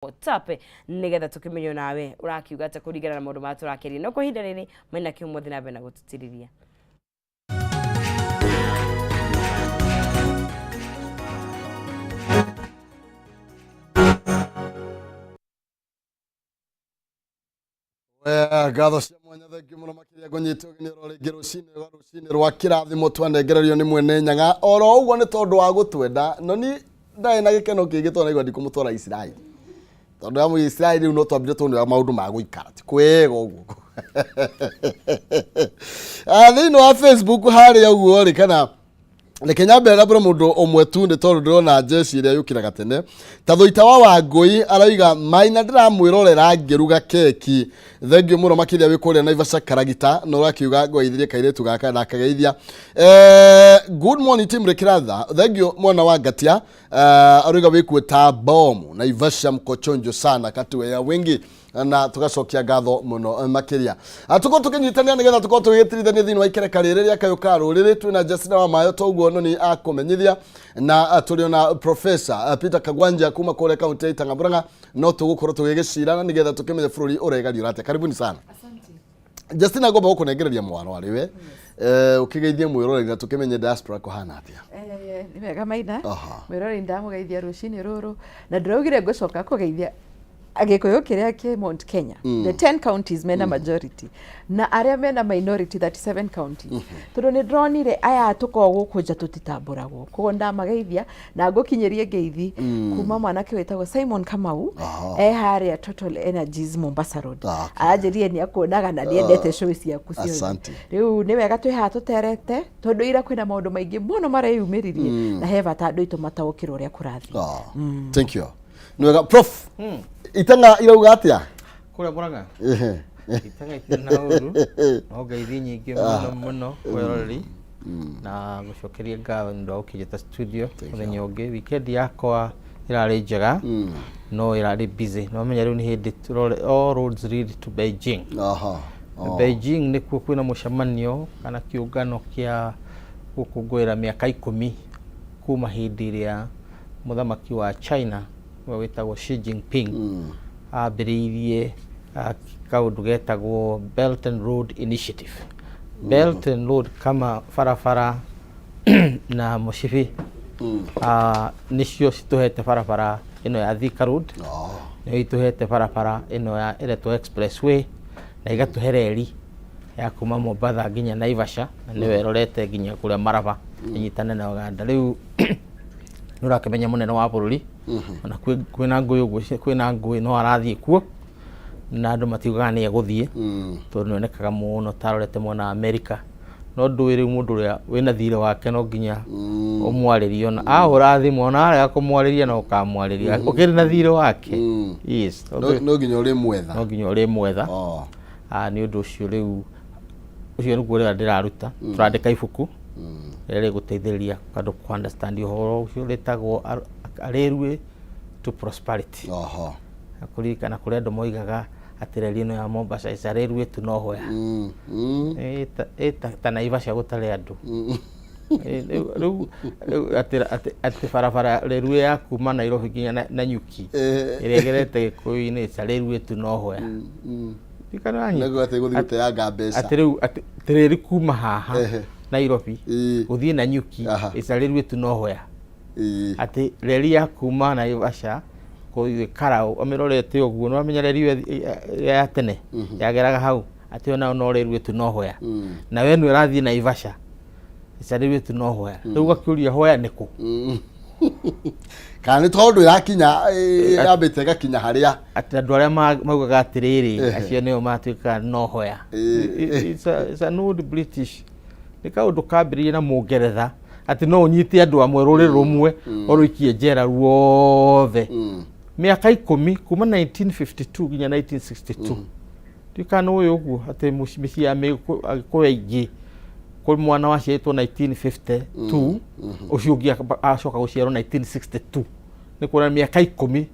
WhatsApp nigetha tukimenye nawe urakiuga atia kuringana na maundu maya turakiria. No kwa ihinda riri Maina Kĩhumo thiĩ na mbere na gũtũtirithia. Ngatho cia mwanya, thengiũ mũno makĩria. Ngũnyite ũgeni oro rĩngĩ rũcinĩ rwa kĩrathimo twanengererio nĩ mwene Nyaga oro ũguo nĩ tondũ wa gũtwenda. No ni ndarĩ na gĩkeno kĩngĩ tondũ naigua ndikũmũtwara Isiraeli, tondũ ya Isiraeli rĩu no twambire tuone ũrĩa maũndũ ma gũikara ti kwega ũguo. Thĩinĩ wa Facebook harĩa ũguo rĩ, kana reke nyambe ndambũre mũndũ ũmwe tu, nĩ tondũ ndĩrona jeshi ĩrĩa yũkĩraga tene ta Thũita wa Wangũi arauga, "Maina, ndĩramwĩrorera ngĩruga keki." Thengiũ mũno makĩria wĩ kũrĩa Naivasha Karagita, na ũrakiuga ngwaithirie kairĩtu gaka na akageithia. Good morning, team Rekiratha. Thengiũ mwana wa Ngatia. Arauga wĩkuo ta bomu Naivasha, mkochonjo sana katuea wengi, na tugacokia ngatho muno makiria. Tukorwo tukinyitania nigetha tukorwo tugĩtirithania thĩinĩ wa ikereka rĩrĩ rĩa kayũ ka rũrĩrĩ. Twĩna Justina wa Mayo toguo no nĩ akũmenyithia, na tũrĩ ona Professor Peter Kagwanja kuma kũrĩa kaunti ya Itang'a Murang'a, no tũgũkorwo tũgĩgĩcirana nigetha tũkĩmenye bũrũri ũregariũra atĩa. Karibuni sana. Justina, ngomba gũkũnengereria mwaro arĩ we ũkĩgeithie mwĩroreri na tũkĩmenye diaspora kũhana atĩa. Nĩ wega, Maina. Mwĩroreri, ndamũgeithia rũcinĩ rũrũ, na ndĩraugire ngũcoka kũgeithia Agĩkũyũ kĩrĩa kĩ Mount Kenya, the 10 counties mena majority na arĩa mena minority, 37 counties, tondũ nĩ ndĩronire aya tũkoragwo gũkũ nja tũtitambũragwo. Koguo ndamageithia na ngũkinyĩrie ngeithi kuma mwanake wĩtagwo Simon Kamau, e harĩa Total Energies, Mombasa Road. Aranjĩrire nĩ akuonaga na nĩendete show ciaku ciothe. Asante. Rĩu nĩ wega twĩ haha tũterete, tondũ ira kwĩna maũndũ maingĩ mũno mareyumĩririe na he bata andũ aitũ mataũkĩrwo ũrĩa kũrathiĩ. Thank you. Nĩ wega. Prof, Itang'a irauga atĩa? Kũrĩa Mũrang'a Itang'a itirĩ na ũru, no ngeithi nyingĩ mũno mũno kwĩroreri na gũcokeria ngatho nĩ ũndũ wa gũkĩnjĩta studio mũthenya ũngĩ. Weekend yakwa ĩrarĩ njega no ĩrarĩ busy. No menya rĩu nĩ hĩndĩ all roads lead to Beijing. Beijing nĩkuo kwĩna mũcemanio kana kĩũngano kĩa gũkũngũĩra mĩaka 10 kuma hĩndĩ ĩrĩa mũthamaki wa China we wĩtagwo Xi Jinping ambĩrĩirie kaũndũ getagwo Belt and Road Initiative. Belt and Road kama barabara na mũcibi nĩcio citũhete barabara ĩno ya Thika Road, nĩyo itũhete barabara ĩno ya ĩretwo expressway, na igatũhe reri ya kuma Mombatha nginya Naivasha, na nĩyo ĩrorete nginya kũrĩa Maraba ĩnyitane na Uganda. Rĩu nĩ ũrakĩmenya mũnene wa bũrũri ona kwĩna ngũĩ ũguo, kwĩna ngũĩ no arathiĩ kuo na andũ matiugaga nĩ egũthiĩ, tondũ nĩ onekaga mũno ta arorete mwena wa Amerika. No ndũĩ rĩu mũndũ ũrĩa wĩna thirĩ wake no nginya ũmwarĩrie, ona ahũra thimũ, ona arega kũmwarĩria no ũkamwarĩria ũkĩrĩ na thirĩ wake. Yes. No nginya ũrĩ mwetha. No nginya ũrĩ mwetha. Nĩ ũndũ ũcio rĩu ũcio nĩguo ũrĩa ndĩraruta, tũrandĩka ibuku rĩrĩa rĩgũteithĩrĩria andũ kũ understand ũhoro ũcio, rĩtagwo A Railway to Prosperity. Na kũririkana kũrĩa andũ moigaga atĩ reri ĩno ya Mombasa is a railway to nowhere. Ĩ ta Naivasha gũtarĩ andũ. Rĩu atĩ barabara railway ya kuma Nairobi nginya Nanyuki ĩrĩa ĩgerete Gĩkũyũ-inĩ, it's a railway to nowhere. Ndikana wanyita. Nĩguo atĩ gũthiĩ gũteanga mbeca. Atĩ rĩu atĩ rĩrĩ kuma haha Nairobi gũthiĩ Nanyuki, it's a railway to nowhere. Atĩ reri ya kuma Naivasha gũthiĩ Karau ũmĩrorete ũguo, nĩ wamenya reri ĩyo ya tene yageraga hau, atĩ onayo no railway to nowhere. Na we nĩ ũrathiĩ Naivasha, it's a railway to nowhere. Rĩu ũgakĩũria hoya nĩ kũ? Kana nĩ tondũ ĩrakinya yambĩte ĩgakinya harĩa Atĩ andũ arĩa maugaga atĩrĩrĩ, acio nĩo matuĩkaga no hoya. It's an old British, nĩ kaũndũ kambĩrĩirie na Mũngeretha, atĩ no ũnyite andũ amwe, rũrĩrĩ rũmwe, ũrũikie njera ruothe mĩaka 10 kuma 1952 nginya 1962. Ndiũĩ kana nĩ ũĩ ũguo atĩ mĩciĩ ya Agĩkũyũ aingĩ kwĩ mwana waciarĩtwo 1952, ũcio ũngĩ acoka gũciarwo 1962, nĩ kuona mĩaka 10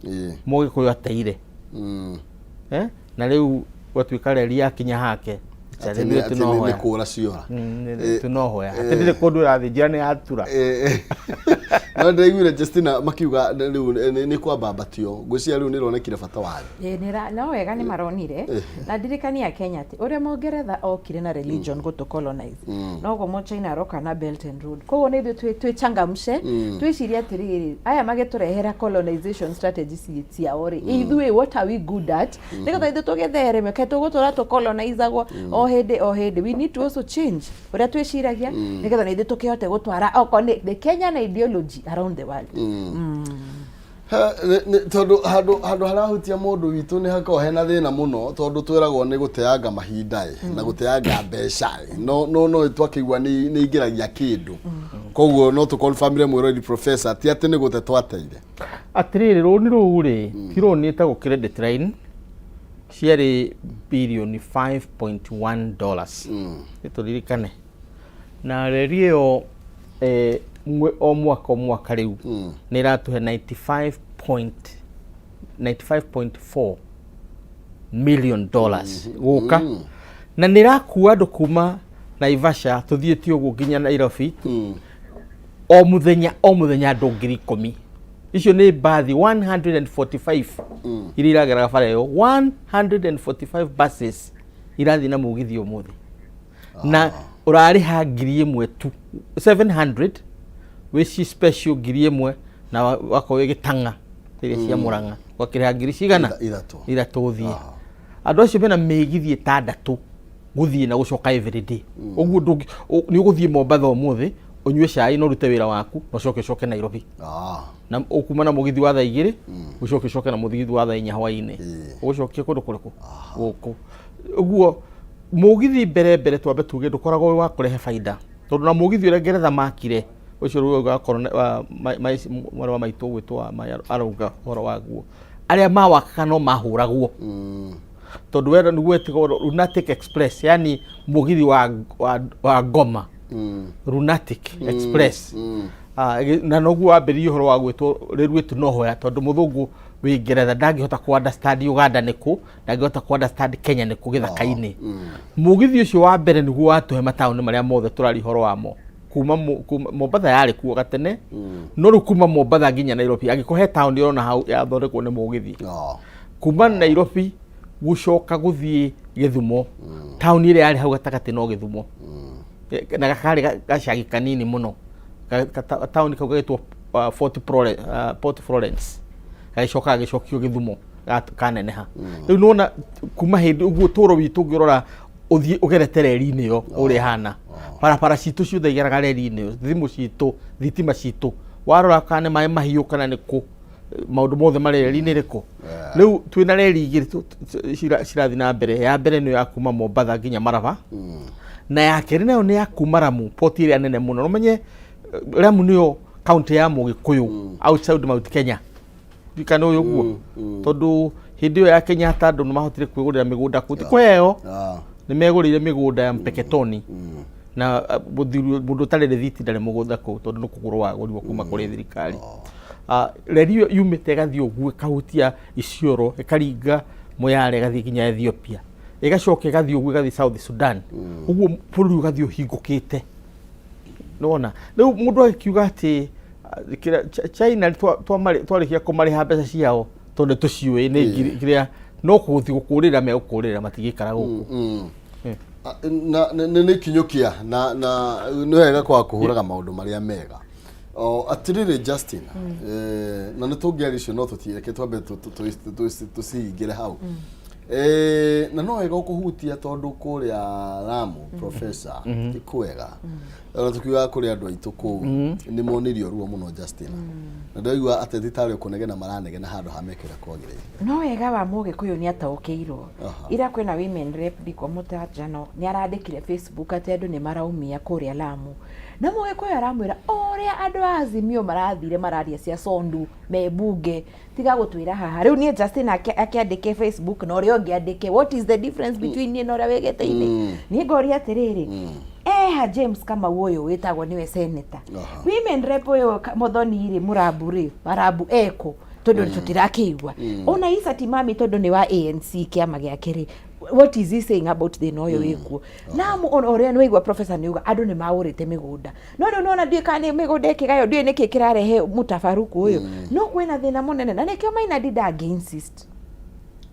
Mũgĩkũyũ ateire. Eh? Na rĩu gwatuĩka reri yakinya hake. Atĩ nĩ kũra ciora. Tunohoya atĩ ndĩrĩ kũndũ ĩrathiĩ, njĩra nĩ yatura. No ndĩraiguire Justina makiuga rĩu nĩ kwambambatio, ngwĩciria rĩu nĩ ĩronekire bata wayo. Ĩĩ, no wega nĩ maronire na ndirikania Kenya atĩ ũrĩa Mũngeretha okire na religion gũtũ colonize, noguo Mũchina aroka na Belt and Road. Koguo nĩ ithuĩ twĩchangamshe, twĩcirie atĩrĩrĩ, aya magĩtũrehera colonization strategy ciao rĩ, ithuĩ what are we good at, nĩgetha ithuĩ tũgĩthereme? Kaĩ tũgũtũra tũcolonizagwo o hĩndĩ o hĩndĩ? We need to also change ũrĩa twĩciragia, nĩgetha na ithuĩ tũkĩhote gũtwara okorwo nĩ the Kenyan ideology around the world. Tondũ handũ harahutia mũndũ witũ nĩ hakoragwo hena thĩna mũno, tondũ twĩragwo nĩ gũteanga mahinda ĩ na gũteanga mbeca ĩ, no twakĩigua nĩ ingĩragia kĩndũ. Koguo no tũconfirmire mwĩrori professor, ti atĩ nĩ gũte twateire. Atĩrĩrĩ, rũni rũu rĩ, ti rũni ĩtagwo credit line, ciarĩ birioni $5.1, tũririkane. Na reri ĩyo o mwaka o mwaka rĩu nĩ ĩratũhe 95.4 million dollars gũka, na nĩ ĩrakua andũ kuma Naivasha tũthiĩte ũguo nginya Nairobi o mũthenya o mũthenya, andũ 10,000. Icio nĩ mbathi 145 iria irageraga bara ĩyo, 145 buses irathiĩ na mũgithi ũmũthĩ, na ũrarĩha 1,000 tu, 700 wĩ ci special, 1,000, na wakorwo wĩ gĩtang'a iria cia Mũrang'a ũgakĩrĩha ngiri cigana? 3. 3 ũthiĩ. Andũ acio mena mĩgithi 6 gũthiĩ na gũcoka every day. Ũguo nĩ ũgũthiĩ Mombatha ũmũthĩ, ũnyue cai na ũrute wĩra waku, na ũcoke Nairobi na ũkuma na mũgithi wa thaa 2, ũcoke na mũgithi wa thaa 4 hwaĩ-inĩ. Ũgũcokia kũndũ kũrĩkũ? Gũkũ ũguo. Mũgithi mbere mbere twambe tuge ndũkoragwo wĩ wa kũrehe baida, tondũ na mũgithi ũrĩa Ngeretha makire ũcio rĩu ũgakorwo mwarĩ wa maitũ ũgwĩtwo wa arauga ũhoro waguo, arĩa mawakaga no mahũragwo, tondũ we nĩguo wetagwo Lunatic Express, yani mũgithi wa ngoma, Lunatic Express. Na noguo wambĩrĩirie ũhoro wa gwĩtwo Railway to Nowhere, tondũ mũthũngũ wĩ Ngeretha ndangĩhota ku understand Uganda nĩkũ, ndangĩhota ku understand Kenya nĩkũ gĩthaka-inĩ. Mũgithi ũcio wa mbere nĩguo watũhe mataũni marĩa mothe tũraria ũhoro wamo kuma Mombatha yarĩ kuo gatene, no rĩu kuma Mombatha nginya Nairobi, angĩkorwo he taũni ũrona hau yathondekwo nĩ mũgithi, kuma Nairobi gũcoka gũthiĩ Gĩthumo, taũni ĩrĩa yarĩ hau gatagatĩ no Gĩthumo. Na karĩ gacagi kanini mũno. Taũni kau gagĩtwo Port Florence, gagĩcoka gagĩcokio Gĩthumo, kaneneha. Rĩu nĩwona kuma hĩndĩ ũguo tũro witũ ũngĩrora ũthiĩ ũgerete reri-inĩ ĩyo ũrĩa ĩhana, barabara citũ ciothe igeraga reri-inĩ ĩyo, thimũ citũ, thitima citũ, warora kana nĩ maĩ mahiũ kana nĩ kũ, maũndũ mothe marĩ reri-inĩ ĩrĩkũ? Rĩu twĩna reri 2 cirathiĩ na mbere. Ya mbere nĩyo ya kuma Mombatha nginya Maraba, na ya kerĩ nayo nĩ ya kuma Lamu, port ĩrĩa nene mũno. Ũmenye Lamu nĩyo kaunti ya Mũgĩkũyũ outside Mount Kenya, kana ũyũ ũguo, tondũ hĩndĩ ĩyo ya Kenyatta andũ nĩ mahotire kwĩgũrĩra mĩgũnda kũu, ti kũheo, nĩ megũrĩire mĩgũnda ya Mpeketoni, na mũndũ ũtarĩ rĩthiti ndarĩ mũgũnda kũu, tondũ nĩ kũgũrwo wagũrirwo kuma kũrĩ thirikari. Reri ĩyo yumĩte ĩgathiĩ ũguo ĩkahutia Isiolo, ĩkaringa Moyale, ĩgathiĩ nginya Ethiopia, ĩgacoka ĩgathiĩ ũguo ĩgathiĩ South Sudan, ũguo bũrũri ũgathiĩ ũhingũkĩte. Nĩwona rĩu mũndũ agĩkiuga atĩ China twarĩkia kũmarĩha mbeca ciao, tondũ nĩ tũciũĩ nĩ ngiri kĩrĩa no kũgũthiĩ gũkũrĩra megũkũrĩra, matingĩikara gũkũ. Na nĩ kinyũkia na nĩ wega kwaga kũhũraga maũndũ marĩa mega. O atĩrĩrĩ Justin, na nĩ tũngĩaria icio no tũtireke twambe tũcihingĩre hau. Na no wega ũkũhutia, tondũ kũrĩa Lamu, professor, ti kwega, ona tukiugaga kũrĩ andũ aitũ kũu nĩ monirio ruo mũno, Justin, na ndĩraigua ateti tarĩ kũnegena maranegena handũ ha meke ũrĩa kwagĩrĩire. No wega wa Mũgĩkũyũ nĩ ataũkĩirwo. Ira kwĩna women rep Ndiko Mũtanjano nĩ arandĩkire Facebook atĩ andũ nĩ maraumia kũrĩa Lamu, na Mũgĩkũyũ aramwĩra ũrĩa andũ a Azimio marathire mararia cia Sondu me bunge, tiga gũtwĩra haha. Rĩu niĩ Justin akĩandĩke Facebook na ũrĩa ũngĩ andĩke, what is the difference between niĩ na ũrĩa wĩ gĩtĩ-inĩ? Niĩ ngoria atĩrĩrĩ, eha James Kamau ũyũ wĩtagwo nĩwe senator, women rep ũyũ Muthoni rĩ, Mũrambu rĩ, Marambu ekũ? Tondũ tũtirakĩigua ona Isa Timami, tondũ nĩ wa ANC kĩama gĩake rĩ. What is he saying about thĩna ũyũ wĩkuo? Lamu ona ũrĩa nĩwaigua professor nĩuga andũ nĩ magũrĩte mĩgũnda, no rĩu nĩwona ndiũĩ kana nĩ mĩgũnda ĩkĩgaywo, ndiũĩ nĩkĩ kĩrarehe mũtabarũku ũyũ, no kwĩna thĩna mũnene na nĩkĩo Maina ndingĩ insist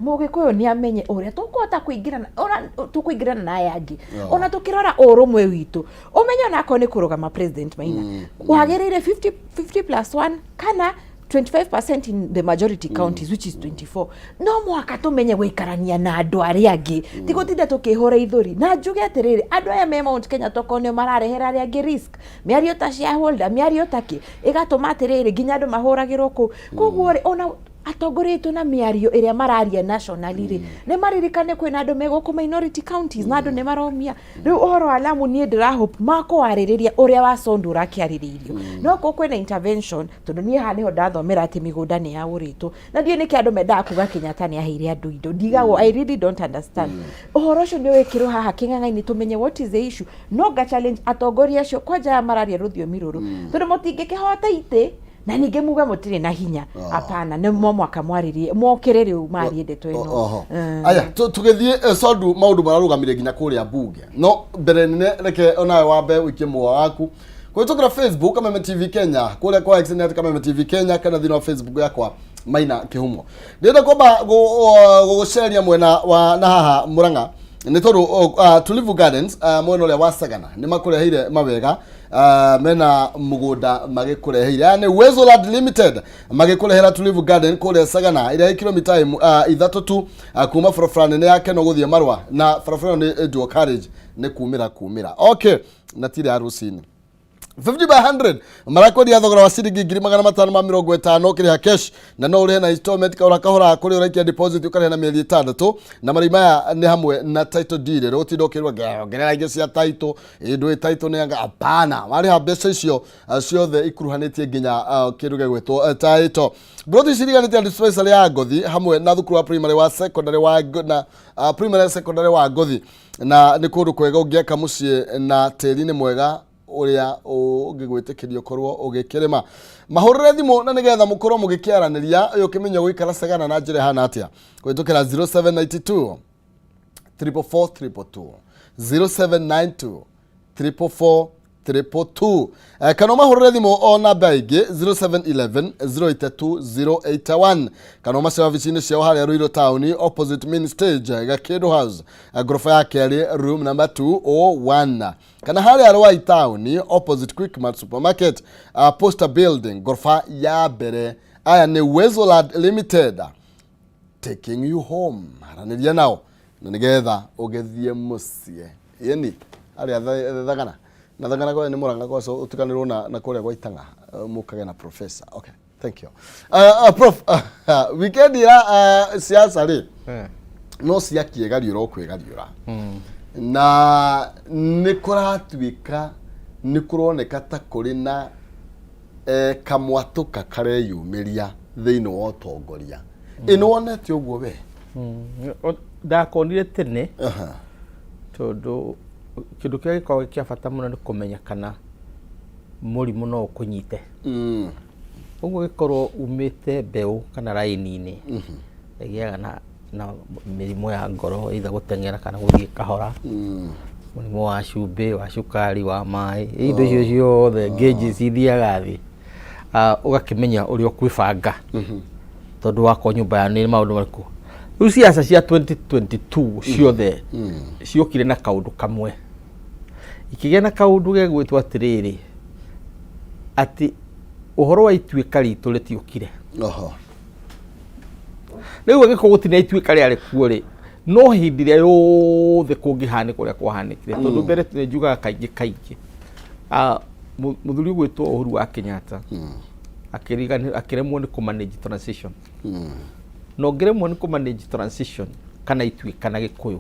Mũgĩkũyũ nĩ amenye ũrĩa tũkũhota kũingĩrana, ona tũkũingĩrana na aya angĩ. Ona tũkĩrora ũrũmwe witũ, ũmenye onakorwo nĩ kũrũgama president, Maina, wagĩrĩire 50 50 plus 1 kana 25% in the majority counties, which is 24. No mũhaka tũmenye gũikarania na andũ arĩa angĩ, ti gũtinda tũkĩhũra ithũri. Na njuge atĩrĩrĩ, andũ aya me Mount Kenya tokorwo nĩo mararehera arĩa angĩ risk, mĩario ta shareholder, mĩario ta kĩ, ĩgatũma atĩrĩrĩ nginya andũ mahũragĩrwo kũu. Koguo rĩ, ona atongoria aitũ na mĩario ĩrĩa mararia nationally rĩ, nĩ maririkane kwĩna andũ me gũkũ minority counties na andũ nĩ maromia. Rĩu ũhoro wa Lamu, niĩ ndĩra hope makũwarĩrĩria ũrĩa wa Sondu ũrakĩarĩrĩirio, no kũ kwĩna intervention, tondũ niĩ haha nĩho ndathomera atĩ mĩgũnda nĩ yagũrĩtwo, na ndiũĩ nĩkĩ andũ mendaga kuga Kenyatta nĩ aheire andũ indo. Ndigagwo, I really don't understand. Ũhoro ũcio nĩ wĩkĩrwo haha kĩng'ang'a-inĩ tũmenye what is the issue. No nga challenge atongoria acio kwanja aya mararia rũthiomi rũrũ, tondũ mũtingĩkĩhota itĩ na ningĩ muge mũtirĩ na hinya. Hapana, nĩ mo mwaka mwarĩrie mokĩre rĩu marie ndeto ĩno. Oho. Aya, tũgĩthiĩ Sondu, maũndũ mararũgamire nginya kũrĩa mbunge, no mbere nene reke onawe wambe ũikie mũa waku kũhĩtũkĩra Facebook Kameme TV Kenya, kũrĩa kwa X nĩ Kameme TV Kenya, kana thĩinĩ wa Facebook yakwa Maina Kĩhumo. Ndĩrenda kwamba gũgũceria mwena wa na haha Murang'a, nĩ tondũ Tulivu Gardens, mwena ũrĩa wa Sagana, nĩ makũreheire mawega, mena mũgũnda magĩkũreheire. Aya nĩ Uwezo Land Limited magĩkũrehera Tulivu Garden kũrĩa Sagana, ĩrĩa ĩ kilomita 3 tu kuma barabara nene ya Keno gũthiĩ Marwa, na barabara ĩyo nĩ dual carriage, nĩ kumĩra kumĩra, okay, na tirĩ ya rũcinĩ. 50 by 100 marakwendia thogora wa ciringi 550,000 ũkĩrĩha cash, na no ũrĩhe na installment kahora kahora, kũrĩa ũraikia deposit ũkarĩha na mĩeri 6. Na marĩhi maya nĩ hamwe na title deed, rĩu ũtinda ũkĩrwo ongerera ingĩ cia title, ĩndũ ĩ title nĩ anga. Hapana, warĩha mbeca icio ciothe ikuruhanĩtie nginya kĩndũ gĩgwĩtwo title. Broti ici iriganĩtie na dispensary ya Ngothi hamwe na thukuru wa primary wa secondary wa na primary secondary wa Ngothi, na nĩ kũndũ kwega ũngĩaka mũciĩ na tĩri nĩ mwega ũrĩa ũngĩgwĩtĩkĩria ũkorwo ũgĩkĩrĩma. Mahũrĩre thimũ na nĩgetha mũkorwo mũgĩkĩaranĩria ũyũ ũkĩmenya gũikara Sagana na njĩra ĩhana atĩa, kũhĩtũkĩra 0792 444 222, 0792 444 222, kana ũmahũrĩre thimũ o namba ĩngĩ 0711 082 081, kana ũmace wabici-inĩ ciao harĩa Ruiru town, opposite main stage, Gakĩndũ House, ngoroba ya kerĩ, room number 201, kana harĩa Rwai town, opposite Quickmart supermarket, Posta building, ngoroba ya mbere. Aya nĩ Uwezo Land Limited, taking you home. Aranĩria nao na nĩgetha ũgĩthiĩ mũciĩ yeni harĩa Thagana na Thagana kwa nĩ Mũrang'a kwaco ũtukanĩrwo na kũrĩa gwa Itang'a, mũkage na professor. Okay, thank you, prof. Weekend ya siasa rĩ, no ciakĩgariũra o kwĩgariũra, na nĩ kũratuĩka nĩ kũroneka ta kũrĩ na kamwatũka kareyumĩria thĩinĩ wa ũtongoria. Ĩ nĩ wonete ũguo we? Ndakonire tene, tondũ kĩndũ kĩrĩa gĩkoragwo gĩ kĩa bata mũno nĩ kũmenya kana mũrimũ no ũkũnyite. Ũguo gĩkorwo umĩte mbeũ kana raini-inĩ ĩgĩaga na mĩrimũ ya ngoro, either gũteng'era kana gũthiĩ kahora, mũrimũ wa cumbĩ, wa cukari, wa maĩ, indo icio ciothe gauges ithiaga thĩ. Ũgakĩmenya ũrĩa ũkwĩbanga, tondũ wakorwo nyũmba ya nĩ maũndũ marĩkũ. Rĩu ciaca cia 2022 ciothe ciokire na kaũndũ kamwe, ikĩgĩa na kaũndũ gegwĩtwo atĩrĩrĩ, atĩ ũhoro wa ituĩka ritũ rĩtiũkire. Rĩu angĩkorwo gũtirĩ na ituĩka rĩarĩ kuo rĩ, no hĩndĩ ĩrĩa yothe kũngĩhanĩka ũrĩa kwahanĩkire, tondũ mbere nĩ njugaga kaingĩ kaingĩ, mũthuri ũgwĩtwo Uhuru wa Kenyatta akĩremwo nĩ kũ-manage transition, na ũngĩremwo nĩ kũ-manage transition kana ituĩka na Gĩkũyũ,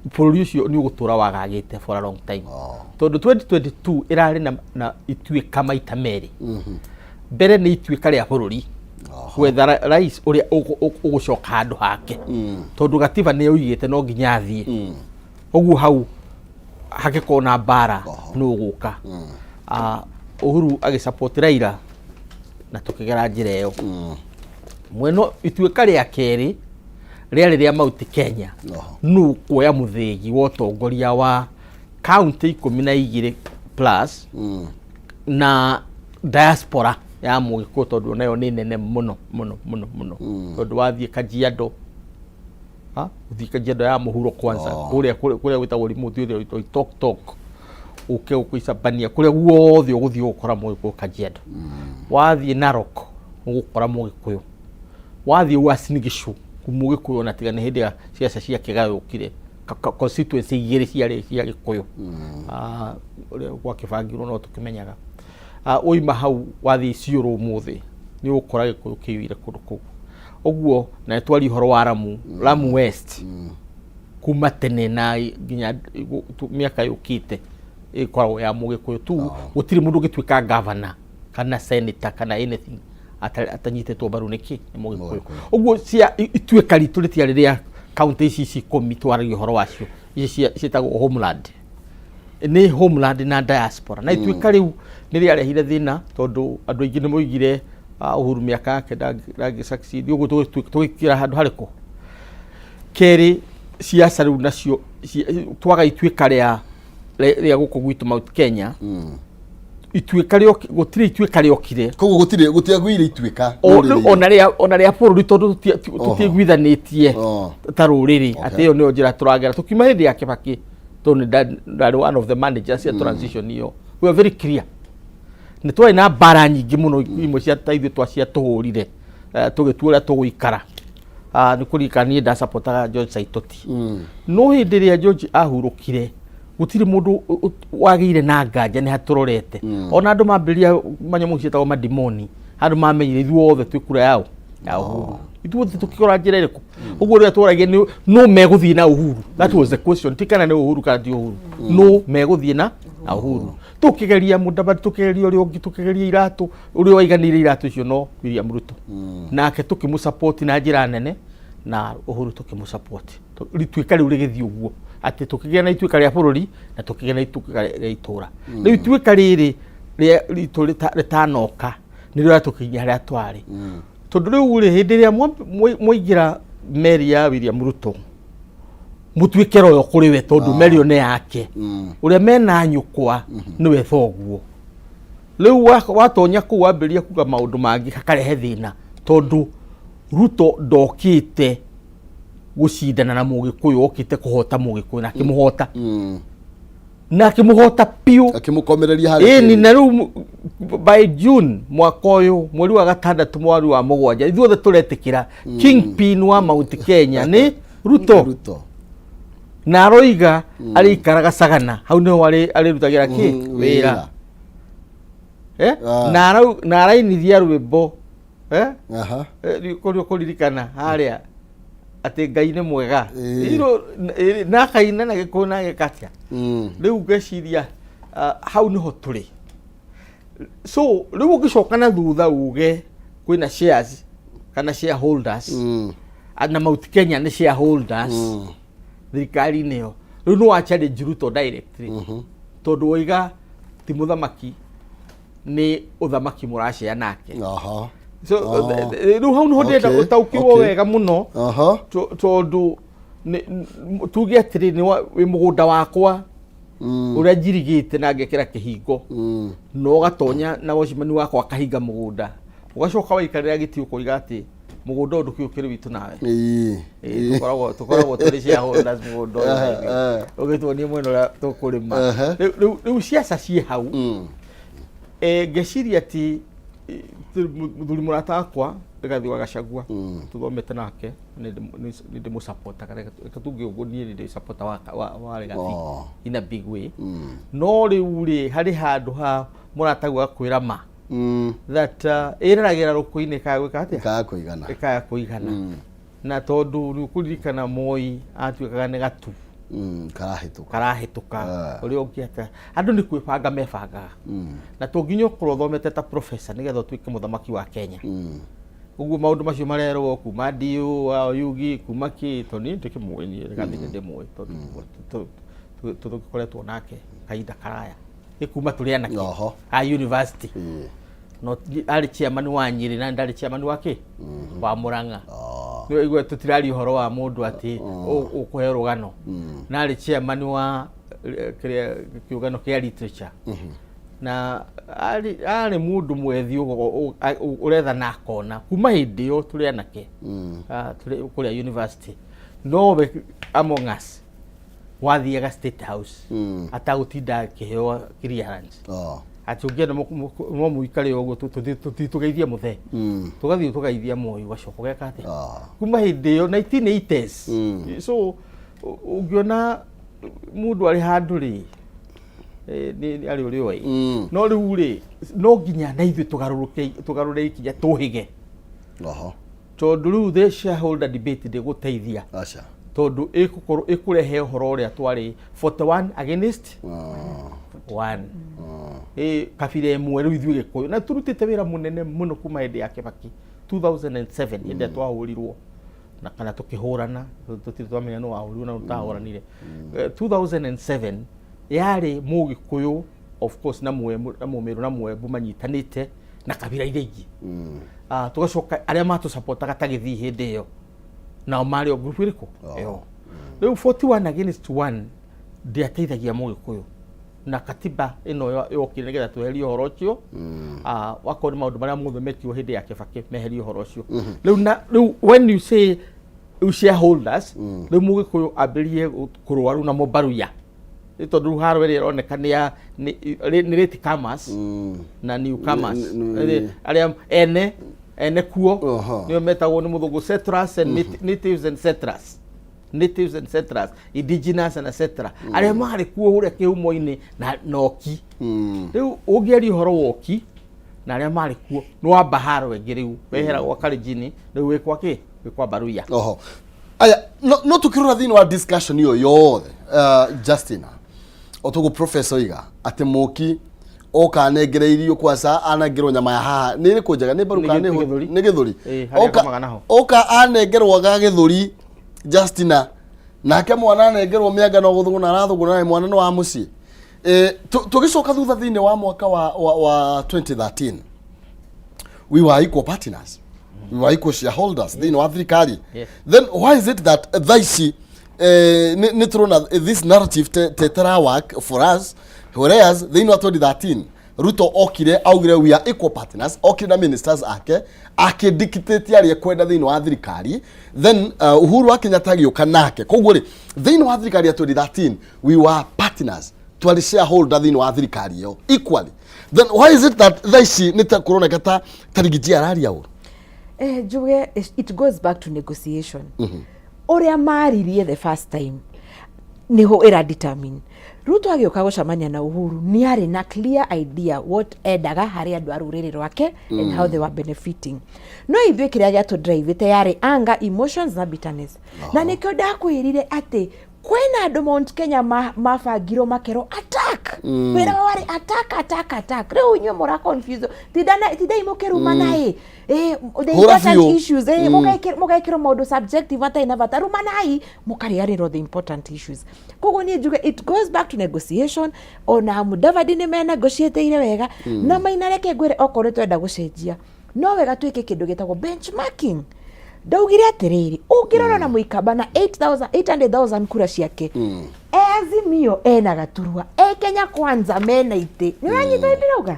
bũrũri ũcio nĩ ũgũtũra wagagĩte for a long time, tondũ 2022 ĩrarĩ na ituĩka maita merĩ. Mbere nĩ ituĩka rĩa bũrũri, gwetha rais ũrĩa ũgũcoka handũ hake, tondũ gatiba nĩ yoigĩte no nginya athiĩ. Ũguo hau hagĩkorwo na mbara nĩ ũgũka. Uhuru agĩsupport Raila na tũkĩgera njĩra ĩyo. Mwena ituĩka rĩa kerĩ Rĩarĩ rĩa Mount Kenya. Nũ kuoya mũthĩgi wa ũtongoria wa kaunti 12 plus na diaspora ya Mũgĩkũyũ, tondũ nayo nĩ nene mũno mũno mũno mũno, tondũ wathiĩ Kajiado, ha ũthiĩ Kajiado ya mũhuro kwanza, kũrĩa kũrĩa gwĩtagwo remote, ũrĩa wĩtagwo Tok ũke gũkũ Isabania, kũrĩa guothe ũgũthiĩ ũgũkora Mũgĩkũyũ Kajiado. Wathiĩ Narok ũgũkora Mũgĩkũyũ, wathiĩ Uasin Gishu Mũgĩkũyũ, ona tiga nĩ hĩndĩ ya ciaca cia kĩgayũkire constituency igĩrĩ ciarĩ cia Gĩkũyũ. Ah, ũrĩa gwakĩbangirwo no tũkĩmenyaga. Ah, waima hau wathiĩ Isiolo ũmũthĩ nĩ ũgũkora Gĩkũyũ kĩiyũire kũndũ kũu ũguo. Na nĩ twaria ũhoro wa Lamu, Lamu West kuma tene na nginya mĩaka yũkĩte ĩkoragwo ya Mũgĩkũyũ tu. Gũtirĩ mũndũ ũngĩtuĩka governor kana senator kana anything atanyitĩtwo mbaru nĩkĩ nĩ Mũgĩkũyũ. Ũguo cia ituĩka ritũ rĩtiarĩ rĩa kaunti ici ici 10 twaragia ũhoro wacio, ici ciĩtagwo homeland, nĩ homeland na diaspora. Na ituĩka rĩu nĩ rĩarehire thĩna tondũ andũ aingĩ nĩ moigire, ah, Uhuru mĩaka yake ndangĩ succeed. Ũguo tũgĩkĩra handũ harĩkũ kerĩ ciaca rĩu nacio twaga ituĩka rĩa gũkũ gwitũ Mount Kenya, ituĩka rĩoki gũtirĩ ituĩka rĩokire. Koguo gũtirĩ gũtiagwĩire ituĩka rũrĩrĩ-inĩ. Ona rĩa bũrũri, tondũ tũtiiguithanĩtie ta rũrĩrĩ atĩ ĩyo nĩyo njĩra tũragera. Tũkiuma hĩndĩ ya Kibaki, tondũ nĩ ndarĩ one of the managers ya transition ĩyo, we are very clear nĩ twarĩ na mbara nyingĩ mũno, imwe cia ta ithuĩ twacia tũhũrire, tũgĩtua ũrĩa tũgũikara. Ah, nĩ kũririkana niĩ ndacapotaga George Saitoti, no hĩndĩ ĩrĩa George ahurũkire gũtirĩ mũndũ wagĩire na nganja nĩ hatũrorete. Ona andũ mambĩrĩria manyamũ ciĩtagwo madimoni, andũ mamenyire ithuothe twĩ kura yao ya Uhuru, ithuothe tũkĩgora njĩra ĩrĩkũ. Ũguo rĩrĩa twaragia nĩ no megũthiĩ na Uhuru, that was the question, ti kana nĩ Uhuru kana ti Uhuru, no megũthiĩ na Uhuru. Tũkĩgeria Mũdavadi, tũkĩgeria ũrĩa ũngĩ, tũkĩgeria iratũ, ũrĩa waiganĩire iratũ icio no William Ruto, nake tũkĩmũsupport na njĩra nene, na Uhuru tũkĩmũsupport. Ituĩka rĩu rĩgĩthiĩ ũguo atĩ tũkĩgĩa na ituĩka rĩa bũrũri na tũkĩgĩa na ituĩka rĩa itũra. Rĩu ituĩka rĩrĩ rĩa ritũ rĩtanoka nĩrĩo rĩatũkinyia harĩa twarĩ, tondũ rĩu rĩ hĩndĩ ĩrĩa mwaingĩra meri ya William Ruto mũtuĩke royo kũrĩ we, tondũ meri ĩyo nĩ yake, ũrĩa mena nyũkwa nĩwe thoguo. Rĩu watonya kũu wambĩrĩria kuga maũndũ mangĩ hakarehe thĩna, tondũ Ruto ndokĩte gũcindana na Mũgĩkũyũ, okĩte kũhota Mũgĩkũyũ na akĩmũhota na akĩmũhota biũ. Akĩmũkomereria harĩa ĩni tĩri. Na rĩu by June mwaka ũyũ, mweri wa gatandatũ, mweri wa mũgwanja, ithuothe tũretĩkĩra kingpin wa Mount Kenya nĩ Ruto. Ruto. Na aroiga arĩikaraga Sagana, hau nĩho arĩrutagĩra kĩ wĩra. Eh? Ah. Na arainithia rwĩmbo, eh? Kũrĩa kũririkana harĩa atĩ Ngai nĩ mwega. Na akaina na Gĩkũyũ na agĩkatia. Rĩu ngeciria, ah, hau nĩho tũrĩ. So rĩu ũngĩcoka na thutha uge kwĩna shares kana shareholders, ah, na Mount Kenya nĩ shareholders thirikari-inĩ ĩyo, rĩu nĩ wa challenge Ruto directly, tondũ woiga ti mũthamaki, nĩ ũthamaki mũracea nake. So rĩu hau nĩho ndĩrenda ũtaũkĩrwo wega mũno, tondũ tuge atĩrĩ, wĩ mũgũnda wakwa ũrĩa njirigĩte na ngekĩra kĩhingo, na ũgatonya na watchman wakwa akahinga mũgũnda, ũgacoka waikarĩra gĩtĩ ũkoiga atĩ mũgũnda ũyũ ndũkĩũkĩrĩ witũ nawe. Tũkoragwo tũrĩ shareholders mũgũnda ũyũ na ithuĩ. Ũgĩtuonie mwena ũrĩa tũkũrĩma. Rĩu ciaca ciĩ hau. Ngeciria atĩ mũthuri mũrata wakwa Rigathi wa Gachagua, tũthomete nake, nĩ ndĩmũsupportaga. Reke tuge ũguo, niĩ nĩ ndĩ supporter wa Rigathi in a big way. No rĩu rĩ harĩ handũ ha mũrataguo agakwĩra ma that ĩreragĩra rũkũ-inĩ ĩkaga gwĩka atĩa? Ĩkaga kũigana. Ĩkaga kũigana. Na tondũ rĩu kũririkana Moi atuĩkaga nĩ gatu Karahĩtũka. Karahĩtũka. Ah. Ũrĩa ũngĩ atĩa, andũ nĩ kwĩbanga mebangaga, na to nginya ũkorwo ũthomete ta professor nĩgetha ũtuĩke mũthamaki wa Kenya. Ũguo maũndũ macio marerwo kuma ndiũ wa Oyugi kuma kĩ, to niĩ ndĩkĩmũĩ, niĩ Rigathi nĩ ndĩmũĩ tondũ tũgĩkoretwo nake kahinda karaya, nĩ kuma tũrĩ anake a university. No arĩ chairman wa Nyĩrĩ na ndarĩ chairman wa kĩ wa Murang'a. Nĩwaigua tũtiraria ũhoro wa mũndũ atĩ ũkũhe rũgano. Na arĩ chairman wa kĩrĩa kĩũngano kĩa literature. Na arĩ mũndũ mwethi ũretha na akona kuma hĩndĩ ĩyo tũrĩ anake, tũrĩ kũrĩa university, nowe among us wathiaga State House atagũtinda akĩheo clearance, atĩ ũngĩenda no mũikare ũguo, tũthiĩ tũgeithie mũthee, tũgathiĩ tũgeithia Moi, ũgacoka ũgeka atĩa. Kuma hĩndĩ ĩyo 1980s. So ũngĩona mũndũ arĩ handũ rĩ, nĩ arĩ ũrĩa oĩ. No rĩu rĩ, no nginya na ithuĩ tũgarũrũke, tũgarũre ikinya, tũhĩge, tondũ rĩu the shareholder debate ndĩgũteithia, Aca. Tondũ ĩgũkorwo ĩkũrehe ũhoro ũrĩa twarĩ 41 against 1, ĩ kabira ĩmwe. Rĩu ithuĩ Gĩkũyũ na tũrutĩte wĩra mũnene mũno kuma hĩndĩ ya Kĩbaki 2007, hĩndĩ ĩrĩa twahũrirwo na kana tũkĩhũrana, tũtirĩ twamenya nũ wahũrirwo na nũ tũtahũranire. 2007 yarĩ Mũgĩkũyũ, of course, na Mũembu na Mũmĩrũ na Mũembu manyitanĩte na kabira iria ingĩ. Tũgacoka arĩa matũcapotaga ta Gĩthii hĩndĩ ĩyo nao marĩ o group ĩrĩkũ ĩyo. Rĩu 41 against 1 ndĩateithagia Mũgĩkũyũ, na katiba ĩno yokire nĩgetha tweherie ũhoro ũcio. Wakorwo nĩ maũndũ marĩa mothe mekirwo hĩndĩ ya Kĩbakĩ, meherie ũhoro ũcio rĩu. Na rĩu when you say rĩu shareholders, rĩu Mũgĩkũyũ ambĩrĩrie kũrũa rĩu na Mũbaruya, nĩ tondũ rĩu haro ĩrĩa ĩroneka nĩ ya nĩ late comers na newcomers. Arĩa ene kuo nĩo metagwo nĩ mũthũngũ settlers and natives and settlers, natives and settlers, indigenous and etc., arĩa marĩ kuo kũrĩa kĩhumo-inĩ na noki. Rĩu ũngĩaria ũhoro wa ũki na arĩa marĩ kuo, nĩ wamba haro ĩngĩ. Rĩu wehera gwa Kalenjin, rĩu wĩ kwa kĩ? Wĩ kwa Baruya. Oho aya, no tukirora thĩinĩ wa discussion ĩyo yothe, Justina, otoguo professor iga atĩ mũki oka anengereirio kwaca, anengerwo nyama ya haha nĩ ĩrĩkũ njega, nĩ mbaru kana Nĩ gĩthũri. Nĩ gĩthũri. Ĩ, harĩa akomaga naho. Oka anengerwo ga gĩthũri Justina, nake mwana anengerwo mĩanga no gũthũgũna arathũgũna, na mwana nĩ wa mũciĩ. Tũgĩcoka thutha thĩinĩ wa mwaka wa 2013, we were equal partners, we were equal shareholders thĩinĩ wa thirikari. Then why is it that thaa ici nĩ tũrona this narrative te tara work for us, whereas thĩinĩ wa 2013 Ruto okire augire we are equal partners, okire na ministers ake akĩdictate arĩa ekwenda thĩinĩ wa thirikari? Then Uhuru wa Kenyatta agĩũka nake. Koguo rĩ, thĩinĩ wa thirikari ya 2013 we were partners, twarĩ shareholder thĩinĩ wa thirikari ĩyo equally. Then why is it that thaa ici nĩ ta kũroneka ta Rigiji araria ũru? Njuge it goes back to negotiation. Ũrĩa maririe the first time niho ĩra determine. Ruto agĩũka gũcemania na Uhuru, nĩ arĩ na clear idea what endaga harĩ andũ a rũrĩrĩ rwake and how they were benefiting. No ithuĩ kĩrĩa gĩatũdrivĩte yarĩ anger, emotions na bitterness, na nĩkĩo ndakwĩrire atĩ kwĩna andũ Mount Kenya mabangirwo makerwo attack. Wĩra wao warĩ attack, attack, attack. Rĩu inyuĩ mũra confuse, tindai mũkĩrumana ĩ the Hũra important biũ. issues, mũgekĩrwo maũndũ subjective matarĩ na bata. Rumanai mũkariganĩrwo the important issues. Koguo niĩ njuge it goes back to negotiation. Ona Mudavadi nĩ menegotiateire wega na Maina. Reke ngwĩre, okorwo nĩ twenda gũcenjia, no wega twĩke kĩndũ gĩtagwo benchmarking. Ndaugire atĩrĩrĩ, ũngĩrora na Mũikamba na 8,000 800,000 kura ciake, e Azimio ena gaturwa, e Kenya Kwanza mena itĩ. Nĩ ũranyita ndĩrauga?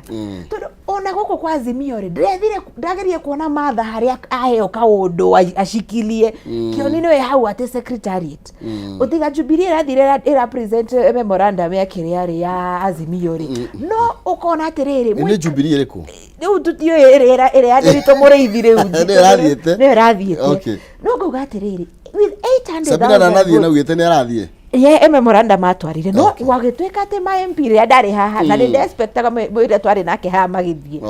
Tondũ ona gũkũ kwa Azimio rĩ, ndĩrethire, ndagerie kuona Martha harĩa aheo kaũndũ acikilie kĩoni nĩwe hau atĩ secretariat. Ũtiga Jubilee ĩrathire ĩra present memorandum ya kĩrĩa rĩ ya Azimio rĩ, no ũkona atĩrĩrĩ, Nĩ Jubilee ĩrĩkũ? Rĩu tũtiũĩ ĩrĩa ya Ndiritu Mũrĩithi rĩu. Nĩyo ĩrathiĩte? Nĩyo ĩrathiĩte. No ngauga atĩrĩrĩ, with 800,000 Sabina ndanathiĩ na votes, ugĩte nĩ arathiĩ. Ye e memorandum atwarire, no gwagĩtuĩka atĩ ma MP rĩrĩa ndarĩ haha na nĩ ndexpectaga ũrĩa twarĩ nake haha magĩthiĩ.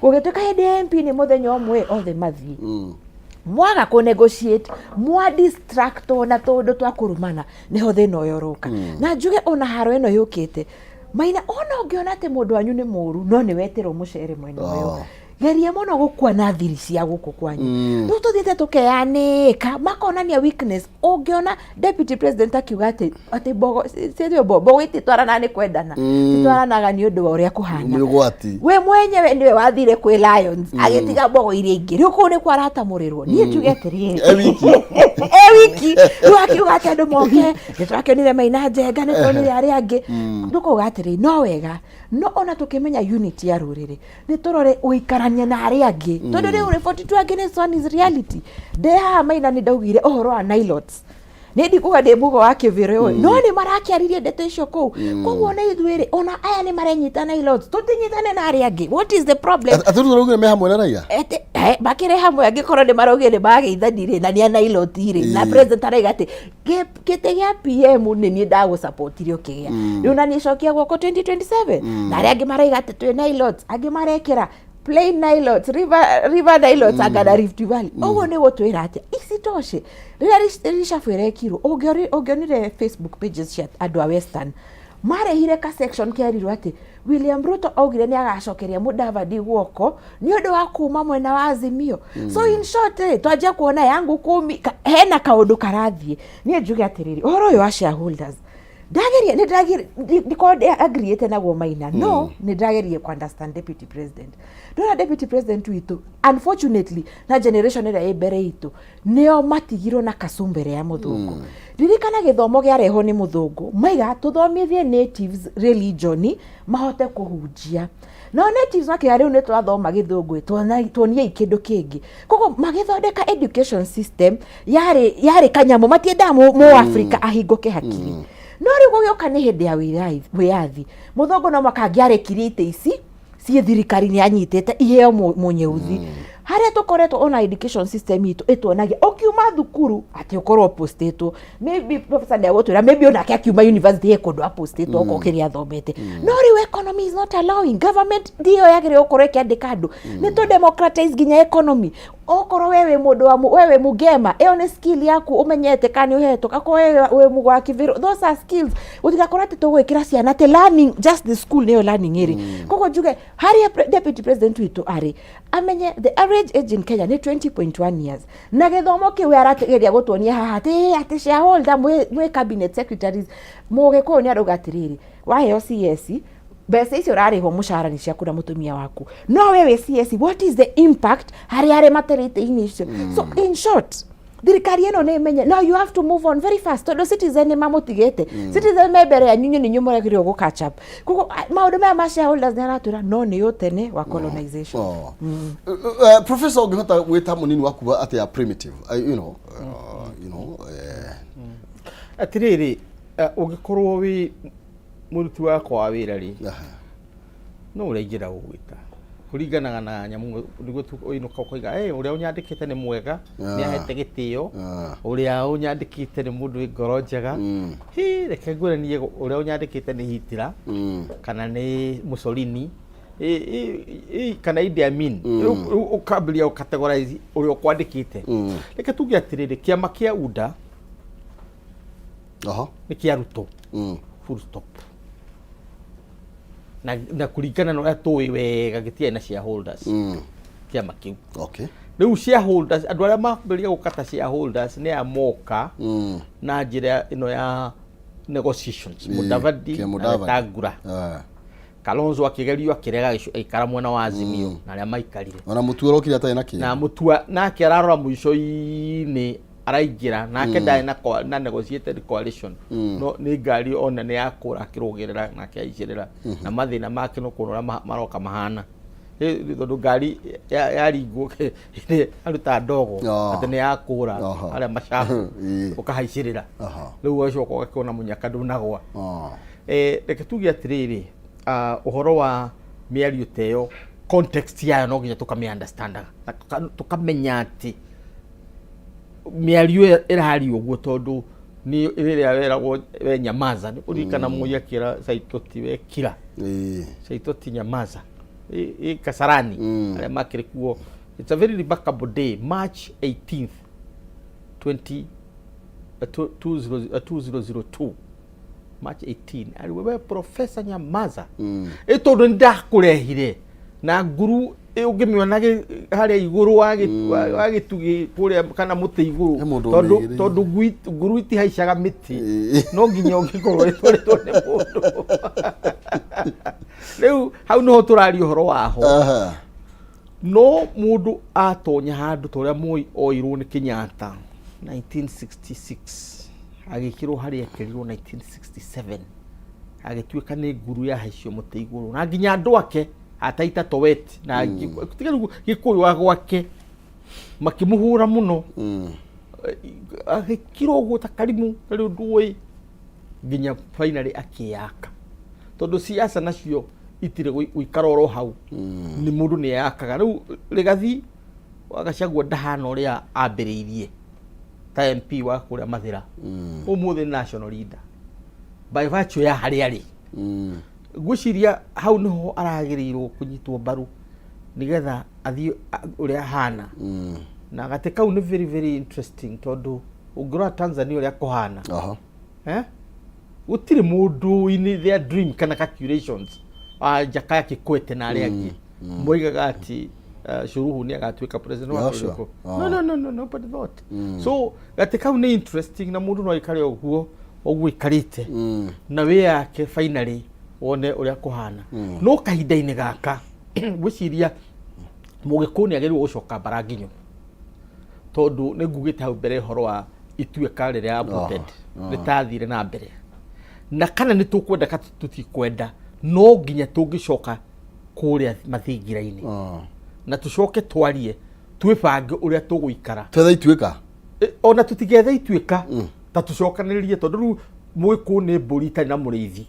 Gũgĩtuĩka hĩndĩ ya MP nĩ mũthenya ũmwe othe mathiĩ. Mwaga kũ negotiate, mwa distractwo na tũndũ twa kũrumana, nĩho thĩna ũyũ ũrũka. Na njuge ona haro ĩno yũkĩte, Maina, ona ũngĩona atĩ mũndũ wanyu nĩ mũru, no nĩ wetĩrwo mũcere mwena ũyũ. Geria mũno gũkua na thiri cia gũkũ kwanyu. Rĩu tũthiĩte tũkeyanĩka, makonania weakness. Ũngĩona deputy president akiuga atĩ mbogo ciĩtio mbogo ititwaranaga nĩ kwendana, citwaranaga nĩ ũndũ wa ũrĩa kũhana. Nĩ ũgwati. We mwenyewe nĩwe wathire kwĩ Lions, agĩtiga mbogo iria ingĩ. Rĩu kũu nĩkuo aratamũrĩrwo. Niĩ njuge atĩrĩrĩ, E wiki. E wiki. Rĩu akiuga atĩ andũ moke, nĩ twakĩonire Maina Njenga, nĩ tuonire arĩa angĩ. Tũkauga atĩrĩrĩ, no wega no ona tũkĩmenya unity ya rũrĩrĩ, nĩ tũrore gũikarania na arĩa angĩ, tondũ rĩu riboti tu angĩ nĩ one is reality. Ndĩ haha Maina, nĩ ndaugire ũhoro wa Nilots, nĩ ndikuga ndĩ mugo wa kĩbĩrĩ ũyũ, no nĩ marakĩaririe ndeto icio kũu. Koguo na ithuĩ rĩ, ona aya nĩ marenyita Nilots, tũtinyitane na arĩa angĩ. What is the problem? Atĩ rĩu tũraugire me hamwe na Raila. Ete, makĩrĩ hamwe, angĩkorwo nĩ maraugire nĩ mageithanire na nĩ a Nailot rĩ, na president araiga atĩ gĩtĩ gĩa PM nĩ niĩ ndagũsupportire ũkĩgĩa, rĩu na niĩ cokia guoko 2027. Na arĩa angĩ maraiga atĩ twĩ Nilots, angĩ marekĩra plain Nilots, river Nilots, anga na Rift Valley. Ũguo nĩ gũtwĩra atĩa? Isitoshe, rĩrĩa reshuffle ĩrekirwo, ũngĩonire Facebook pages cia andũ a Western marehire ka section kerirwo atĩ William Ruto augire nĩ agacokeria Mudavadi guoko nĩ ũndũ wa kuma mwena wa Azimio. So in short rĩ, twanjia kuona yangu kumi hena kaũndũ karathiĩ. Niĩ njuge atĩrĩrĩ, ũhoro ũyũ wa shareholders, ndageria, nĩ ndageria ndikorwo agreeĩte naguo Maina, no nĩ ndageririe ku understand deputy president. Ndona deputy president witũ, unfortunately, na generation ĩrĩa ĩ mbere itũ nĩo matigirwo na kacumbere ya mũthũngũ. Ririkana gĩthomo kĩarehwo nĩ mũthũngũ, maiga tũthomithie natives religion mahote kũhunjia. No natives makĩra rĩu nĩ twathoma gĩthũngũ, tuoniei kĩndũ kĩngĩ. Koguo magĩthondeka education system yarĩ kanyamũ matiendaga mũ Africa ahingũke hakiri. No rĩu gũgĩũka nĩ hĩndĩ ya wĩyathi, mũthũngũ no mwaka angĩarekirie itĩ ici ciĩ thirikari nĩ anyitĩte iheo mũnyeuthi. Harĩa tũkoretwo, ona education system itũ ĩtuonagia ũkiuma thukuru atĩ ũkorwo postĩtwo. Maybe professor nĩ agũtwĩra maybe onake akiuma university he kũndũ apostĩtwo, okorwo kĩrĩa athomete. No rĩu economy is not allowing. Government ndiyo yagĩrĩirwo gũkorwo ĩkĩandĩka andũ. Nĩ tũ democratize nginya economy. Okorwo we wĩ mũndũ wa we wĩ mũgema, ĩyo nĩ skill yaku ũmenyete kana nĩ ũhetwo. Akorwo we wĩ mũgwa wa kĩbĩrũ, those are skills. Gũtigakorwo atĩ tũgwĩkĩra ciana atĩ learning, just the school nĩyo learning ĩrĩ. Koguo njuge harĩa deputy president witũ arĩ, amenye the average age in Kenya nĩ 20.1 years, na gĩthomo kĩu arageria gũtuonia haha atĩ shareholder mwĩ cabinet secretaries. Mũgĩkũyũ nĩ arauga atĩrĩrĩ, waheo CS, mbeca icio ũrarĩhwo mũcara nĩ ciaku na mũtumia waku, no we wĩ CS, what is the impact harĩ arĩa matarĩ itĩ-inĩ icio? So in short, thirikari ĩno nĩ ĩmenye no you have to move on very fast, tondũ citizen nĩ mamũtigĩte. Citizen me mbere yanyu, inyuĩ nĩ inyuĩ mũragĩrĩirwo gũ catch up. Koguo maũndũ maya ma shareholders nĩ aratwĩra no nĩ ũtene wa colonization. Oh. Professor, ũngĩhota gwĩta mũnini waku atĩa primitive? Atĩrĩrĩ, ũngĩkorwo wĩ mũruti wakwa wa wĩra rĩ, no ũrĩa ingĩenda gũgwĩta kũringanaga na nyamũ nĩguo ũinũka ũkoiga, "Hey, ũrĩa ũnyandĩkĩte nĩ mwega, nĩ ahete gĩtĩo, ũrĩa ũnyandĩkĩte nĩ mũndũ wĩ ngoro njega." Hi, reke ngwĩre niĩ ũrĩa ũnyandĩkĩte nĩ Hitler kana nĩ Mussolini kana Idi Amin. Rĩu ũkambĩrĩria gũcategorize ũrĩa ũkwandĩkĩte. Reke tuge atĩrĩrĩ, kĩama kĩa UDA nĩ kĩa Ruto, full stop. Na kũringana na ũrĩa tũĩ wega, gĩtiarĩ na shareholders kĩama kĩu. Rĩu shareholders, andũ arĩa mambĩrĩria gũkata shareholders nĩ aya moka na njĩra ĩno ya negotiations, Mudavadi kĩa na Mudavadi. Wetangula. Kalonzo akĩgerio akĩrega, agĩikara mwena wa Azimio na arĩa maikarire. Ona mũtu ũrokire atarĩ na kĩndũ. Na Mutua nake ararora mũico-inĩ araingĩra nake, ndarĩ na negotiated coalition, no nĩ ngari ona nĩ yakũra akĩrũgĩrĩra nake aicĩrĩra na mathĩna make no kuona ũrĩa maroka mahana. Tondũ ngari yaringwo aruta ndogo atĩ nĩ yakũra harĩa macabu ũkahaicĩrĩra. Rĩu ũgacoka ũgakĩona mũnyaka ndũnagwa. Reke tuge atĩrĩrĩ, ũhoro wa mĩario ta ĩyo, context yayo no nginya tũkamĩ understandaga na tũkamenya atĩ mĩario ĩyo ĩrario ũguo tondũ nĩ rĩrĩa weragwo we nyamaza, nĩ kũririkana Moi akĩra Saitoti, we kira. Saitoti nyamaza ĩ Kasarani arĩa makĩrĩ kuo. It's a very remarkable day, March 18th 20 2002, March 18, ari wewe professor nyamaza, ĩ tondũ nĩ ndakũrehire na nguru. Ũngĩmĩona harĩa igũrũ wa gĩtugĩ kũrĩa kana mũtĩ igũrũ. He mũndũ Tondũ ũmĩigĩrĩire. Tondũ nguru itihaicaga mĩtĩ, no nginya ũngĩkorwo ĩtwarĩtwo nĩ mũndũ. Rĩu hau nĩho tũraria ũhoro waho. No mũndũ atonya handũ ta ũrĩa Moi oirwo nĩ Kenyatta 1966, agĩkĩrwo harĩa ekĩrirwo 1967, agĩtuĩka nĩ nguru yahaicio mũtĩ igũrũ, na nginya andũ ake ataita Towet na tiga rĩu Gĩkũyũ a gwake makĩmũhũra mũno, agĩkira ũguo ta karimũ karĩ ũndũ ũĩ, nginya finally akĩyaka, tondũ siasa nacio itirĩ gũikara oro hau, nĩ mũndũ nĩ eyakaga. Rĩu Rigathi wa Gachagua ndahana ũrĩa ambĩrĩirie ta MP wa kũrĩa Mathĩra, ũmũthĩ nĩ national leader by virtue ya harĩa arĩ. Ngwĩciria hau nĩho aragĩrĩirwo kũnyitwo mbaru nĩgetha athiĩ ũrĩa ahana. Na gatĩ kau nĩ very very interesting, tondũ ũngĩrora Tanzania ũrĩa kũhana, eh? Gũtirĩ mũndũ in their dream kana calculations wa Jakaya Kikwete na arĩa angĩ moigaga atĩ Suluhu nĩ agatuĩka president wa bũrũri ũkũ. No, no, no, no, nobody thought. So gatĩ kau nĩ interesting, na mũndũ no aikare ũguo ũguo aikarĩte na wĩ yake, finally wone ũrĩa kũhana. No kahinda-inĩ gaka ngwĩciria Mũgĩkũyũ nĩ agĩrĩirwo gũcoka mbara nginyo, tondũ nĩ ngugĩte hau mbere ũhoro wa ituĩka rĩrĩa aborted rĩtathire na mbere, na kana nĩ tũkwenda kana tũtikwenda, no nginya tũngĩcoka kũrĩa mathingira-inĩ na tũcoke twarie, twĩbange ũrĩa tũgũikara. Twetha ituĩka. Ona tũtigethe ituĩka, ta tũcokanĩrĩrie, tondũ rĩu Mũgĩkũyũ nĩ mbũri itarĩ na mũrĩithi,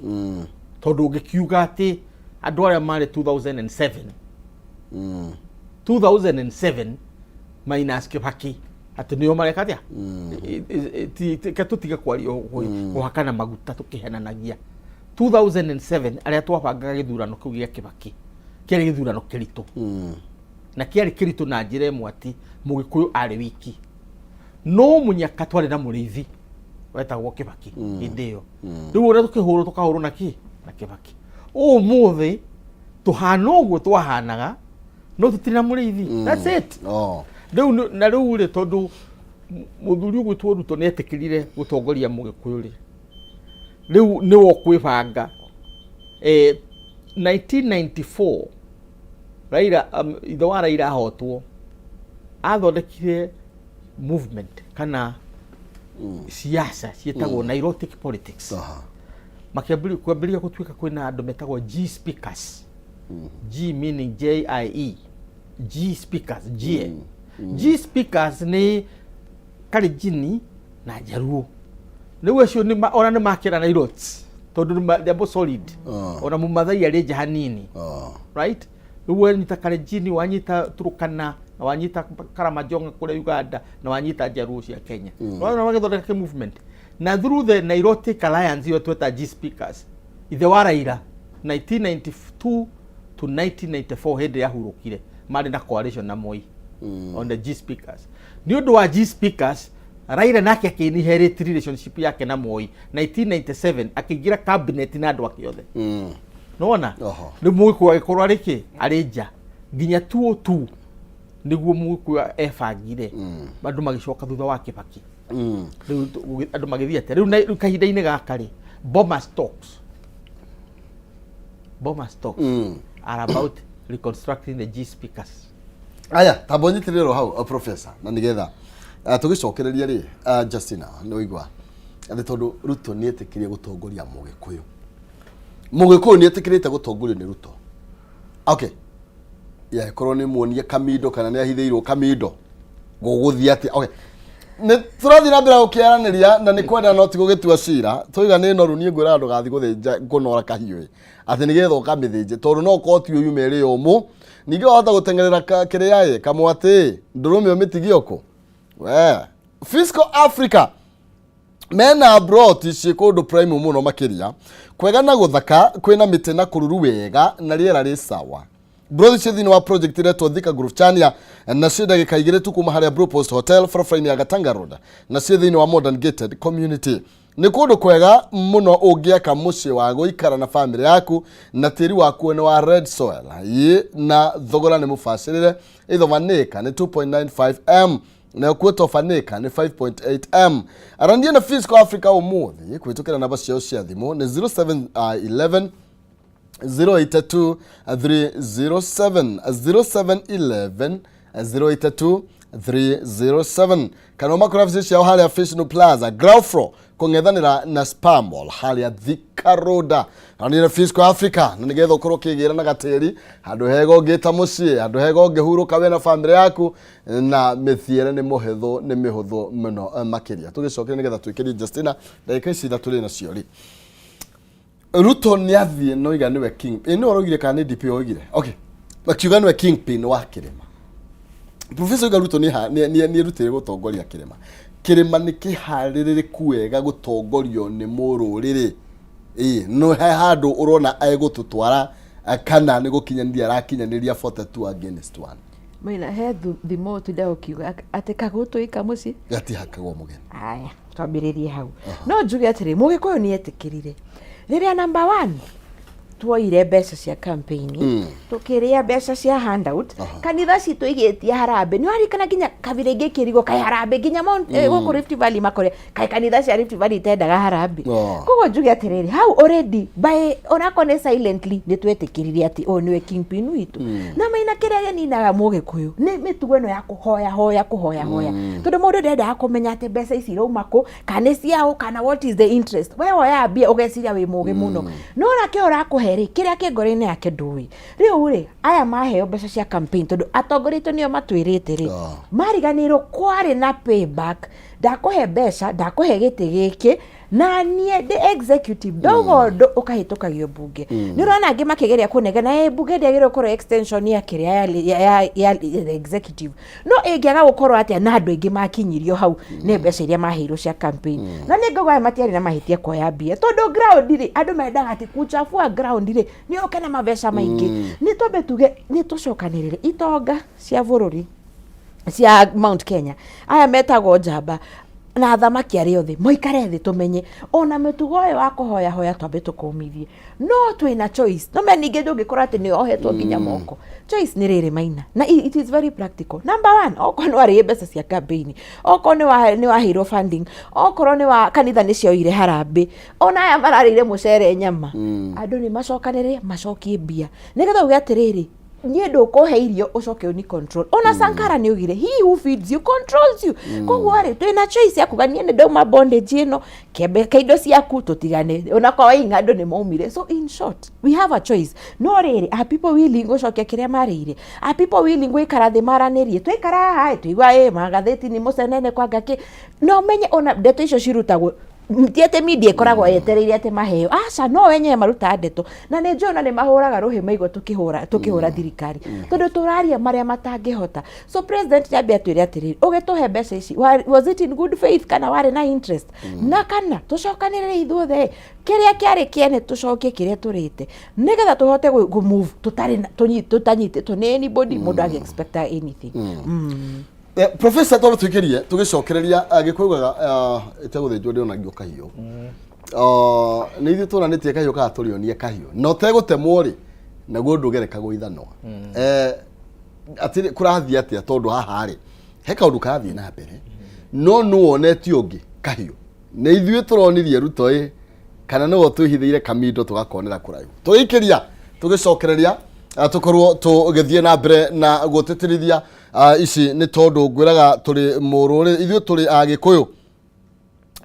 tondũ ũngĩkiuga atĩ andũ arĩa marĩ 2007, 2007 minus Kibaki, atĩ nĩo mareka atĩa? Reke tũtige kwaria kũhakana maguta tũkĩhenanagia. 2007 arĩa twabangaga gĩthurano kĩu gĩa Kibaki kĩarĩ gĩthurano kĩritũ, na kĩarĩ kĩritũ na njĩra ĩmwe atĩ Mũgĩkũyũ arĩ wiki, no mũnyaka twarĩ na mũrĩithi wetagwo Kibaki hĩndĩ ĩyo. Rĩu ũrĩa tũkĩhũrwo, tũkahũrwo na kĩ? Na Kibaki. Ũmũthĩ tũhana ũguo twahanaga, no tũtirĩ na mũrĩithi. That's it. Rĩu na rĩu rĩ, tondũ mũthuri ũgwĩtwo Ruto nĩ etĩkĩrire gũtongoria Mũgĩkũyũ rĩ, rĩu nĩwe ũkwĩbanga. 1994 Raila, ithe wa Raila ahotwo, athondekire movement kana siasa ciĩtagwo Nilotic politics. Makĩambĩrĩria kwambĩrĩria gũtuĩka kwĩna andũ metagwo G speakers, G meaning JIE, G speakers, G G speakers nĩ Kalenjin na Njaruo. Rĩu acio ona nĩ makĩra Nilots, tondũ they are more solid. Ona Mũmathai arĩ nja hanini. Right, rĩu wanyita Kalenjin, wanyita Turkana, na wanyita Karamajong kũrĩa Uganda, na wanyita Njaruo cia Kenya, mm. Magĩthondeka kĩ movement, na through the Nilotic Alliance ĩyo tweta G speakers, ithe wa Raila 1992 to 1994 hĩndĩ yahurũkire marĩ na coalition na Moi on the G speakers. Nĩ ũndũ wa G speakers, Raila nake akĩ-inherit relationship yake na Moi. 1997 akĩingĩra cabinet na andũ ake othe. Nona rĩu Mũgĩkũyũ agĩkorwo arĩ kĩ? Arĩ nja nginya 202 nĩguo Mũgĩkũyũ ebangire, andũ magĩcoka thutha wa Kibaki. Rĩu andũ magĩthiĩ atĩa rĩu? Rĩu kahinda-inĩ gaka rĩ, Bomas talks are about reconstructing the G speakers. Aya, tamba ũnyitĩrĩre hau, professor, na nĩgetha tũgĩcokereria rĩ, Justina, nĩ waigua atĩ tondũ Ruto nĩ etĩkĩrie gũtongoria Mũgĩkũyũ, Mũgĩkũyũ nĩ etĩkĩrĩte gũtongorio nĩ Ruto. Okay, yakorwo nĩ muonie kamindo kana nĩ ahithĩirwo kamindo, gũgũthiĩ atĩa? Okay, nĩ tũrathiĩ na mbere gũkĩaranĩria na nĩ kwenda no ti gũgĩtua cira. Twaiga nĩ noru, niĩ ngwĩraga ndũgathiĩ gũthĩnja kũnora kahiũ ĩ, atĩ nĩgetha ũkamĩthĩnje, tondũ no ũkorwo ti ũyume ĩrĩ yũmũ. Ningĩ wahota gũteng'erera kĩrĩa ĩ kamwatĩ ndũrũme ũmĩtigie ũkũ we. Fiscal Africa mena broti ciĩ kũndũ prime mũno makĩria, kwega na gũthaka, kwĩna mĩtĩ na kũruru wega na rĩera rĩ sawa. Broti ciĩ thĩinĩ wa project iretwo Thika Groove Chania, na ciĩ ndagĩka 2 tu kuma harĩa Blue Post Hotel, barabara-inĩ ya Gatanga Road, na ciĩ thĩinĩ wa modern gated community. Nĩ kũndũ kwega mũno ũngĩaka mũciĩ wa gũikara na bamĩrĩ yaku, na tĩri wakuo nĩ wa red soil yĩ na thogora nĩ mũbacĩrĩre. Either of an acre nĩ 2.95 m, nayo quarter of an acre nĩ 5.8 m. Arania na Fisco Africa ũmũthĩ kũhĩtũkĩra namba ciao cia thimũ nĩ 0711 082 307, 0711 082 307, kana ũmakore wabici ciao harĩa Fishnu Plaza, ground floor, kũng'ethanĩra na Spar Mall harĩa Thika Road. Na nĩ Fisco Africa, na nĩgetha ũkorwo ũkĩgĩra na gatĩri handũ hega ũngĩta mũciĩ, handũ hega ũngĩhurũka we na bamĩrĩ yaku, na mĩthiĩre nĩ mũhĩthũ, nĩ mĩhũthũ mũno makĩria. Tũgĩcokeria nĩgetha twĩkĩrie Justina ndagĩka ici ithatũ rĩ nacio rĩ. Ruto nĩ athiĩ noiga nĩwe king ĩ, nĩwe ũraugire kana nĩ DP oigire? Okay, akiuga nĩwe kingpin wa kĩrĩma. Professor oiga Ruto nĩ erutĩire gũtongoria kĩrĩma. Kĩrĩma nĩ kĩharĩrĩrĩku wega gũtongorio nĩ mũrũrĩrĩ? Ĩ no he handũ ũrona egũtũtwara, kana nĩ gũkinyanĩria arakinyanĩria 42 against 1? Maina he thimo tindaga ũkiuga atĩ kagũtũ ika mũciĩ gatihakagwo mũgeni. Aya, twambĩrĩrie hau. No njuge atĩrĩ, mũgĩkũyũ nĩ etĩkĩrire rĩrĩa number one tuoire mbeca cia campaign, tukĩrĩa mbeca cia handout, kanitha citũ igĩtia harambĩ. Nĩ waririkana nginya kabira ingĩ ikĩrigwo kaĩ harambĩ nginya gũkũ Rift Valley makore kaĩ kanitha cia Rift Valley itendaga harambĩ. Koguo njuge atĩrĩrĩ, hau already by onakorwo nĩ silently nĩ twetĩkĩrire atĩ ũyũ nĩwe kingpin witũ. Na maina kĩrĩa gĩninaga mũgĩkũyũ nĩ mĩtugo ĩno ya kũhoya hoya, kũhoya hoya, tondũ mũndũ ndendaga kũmenya atĩ mbeca ici irauma kũ, kana nĩ ciaũ, kana what is the interest. We woyaga mbia ũgeciria wĩ mũgĩ mũno, no nake ũrakũhe rĩ, kĩrĩa kĩ ngoro-inĩ yake ndũĩ. Rĩu rĩ, aya maheo mbeca cia campaign, tondũ atongoria aitũ nĩo matwĩrĩte rĩ, mariganĩirwo kwarĩ na payback. Ndakũhe mbeca, ndakũhe gĩtĩ gĩkĩ, na niĩ ndĩ executive, ndauga ũndũ ũkahĩtũkagio mbunge. Nĩ ũrona angĩ makĩgeria kũnegena mbunge ndĩagĩrĩirwo gũkorwo extension ya kĩrĩa ya the executive. No ĩngĩaga gũkorwo atĩa na andũ aingĩ makinyirio hau nĩ mbeca iria maheirwo cia campaign? Na nĩ ngauga aya matiarĩ na mahĩtia kuoya mbia, tondũ ground rĩ, andũ mendaga atĩ kuchafua ground rĩ, nĩ ũke na mabeca maingĩ. Nĩ twambe tuge nĩ tũcokanĩrĩre itonga cia bũrũri cia Mount Kenya, aya metagwo njamba na athamaki arĩa othe moikare thĩ, tũmenye ona mũtugo ũyũ wa kũhoya hoya twambe tũkũmithie. No twĩna choice, no me ningĩ ndũngĩkorwo atĩ nĩ ohetwo nginya moko. Choice nĩ rĩrĩ, Maina, na it is very practical. Number one, okorwo nĩ warĩire mbeca cia campaign, okorwo nĩ waheirwo funding, okorwo nĩ wa kanitha nĩ cioire harambĩ, ona aya mararĩire mũcere nyama, andũ nĩ macokanĩrĩre macokie mbia, nĩgetha uge atĩrĩrĩ, niĩ ndũkũhe irio ũcoke ũni control. Ona Sankara nĩ ugire, "He who feeds you controls you." Koguo rĩ, twĩna choice ya kuga niĩ nĩ ndauma bondage ĩno, kĩambe ka indo ciaku tũtigane. Ona kwa Waing'a andũ nĩ maumire. So in short, we have a choice. No rĩrĩ, are people willing gũcokia kĩrĩa marĩire? Are people willing gũikara thĩ maranĩrie? Twaikara haha ĩ, tũigua ĩ magathĩti nĩ mũcenene kwanga kĩ, no menye ona ndeto icio cirutagwo ti atĩ media ĩkoragwo yetereire atĩ maheo, aca, no wenyewe marutaga ndeto. Na nĩ njũĩ ona nĩ mahũraga rũhĩ maigua tũkĩhũra thirikari, tondũ tũraria marĩa matangĩhota. So president nĩ atwĩre atĩrĩrĩ, ũgĩtũhe mbeca ici, was it in good faith kana warĩ na interest? Na kana tũcokanĩrĩre ithuothe kĩrĩa kĩarĩ kĩene, tũcokie kĩrĩa tũrĩte, nĩgetha tũhote gũ move tũtarĩ tũtanyitĩtwo nĩ anybody, mũndũ agĩ expect anything. Professor, twambe twĩkĩrie tũgĩcokereria agĩkũugaga ĩtegũthĩnjwo ndĩonagio kahiũ. Nĩ ithuĩ tuonanĩtie kahiũ kana tũrĩonie kahiũ na ũtegũtemwo rĩ, naguo ndũgerekagwo ithanwa. Atĩrĩ, kũrathiĩ atĩa? Tondũ haha rĩ, he kaũndũ karathiĩ na mbere, no nũ wonetie ũngĩ kahiũ? Nĩ ithuĩ tũronirie Ruto ĩ, kana nĩwe twĩhithĩire kamindo tũgakonera kũraihu? Tũgĩikĩria tũgĩcokereria, tũkorwo tũgĩthiĩ na mbere na gũtĩtĩrithia ici, nĩ tondũ ngwĩraga tũrĩ mũrũrĩ, ithuĩ tũrĩ Agĩkũyũ.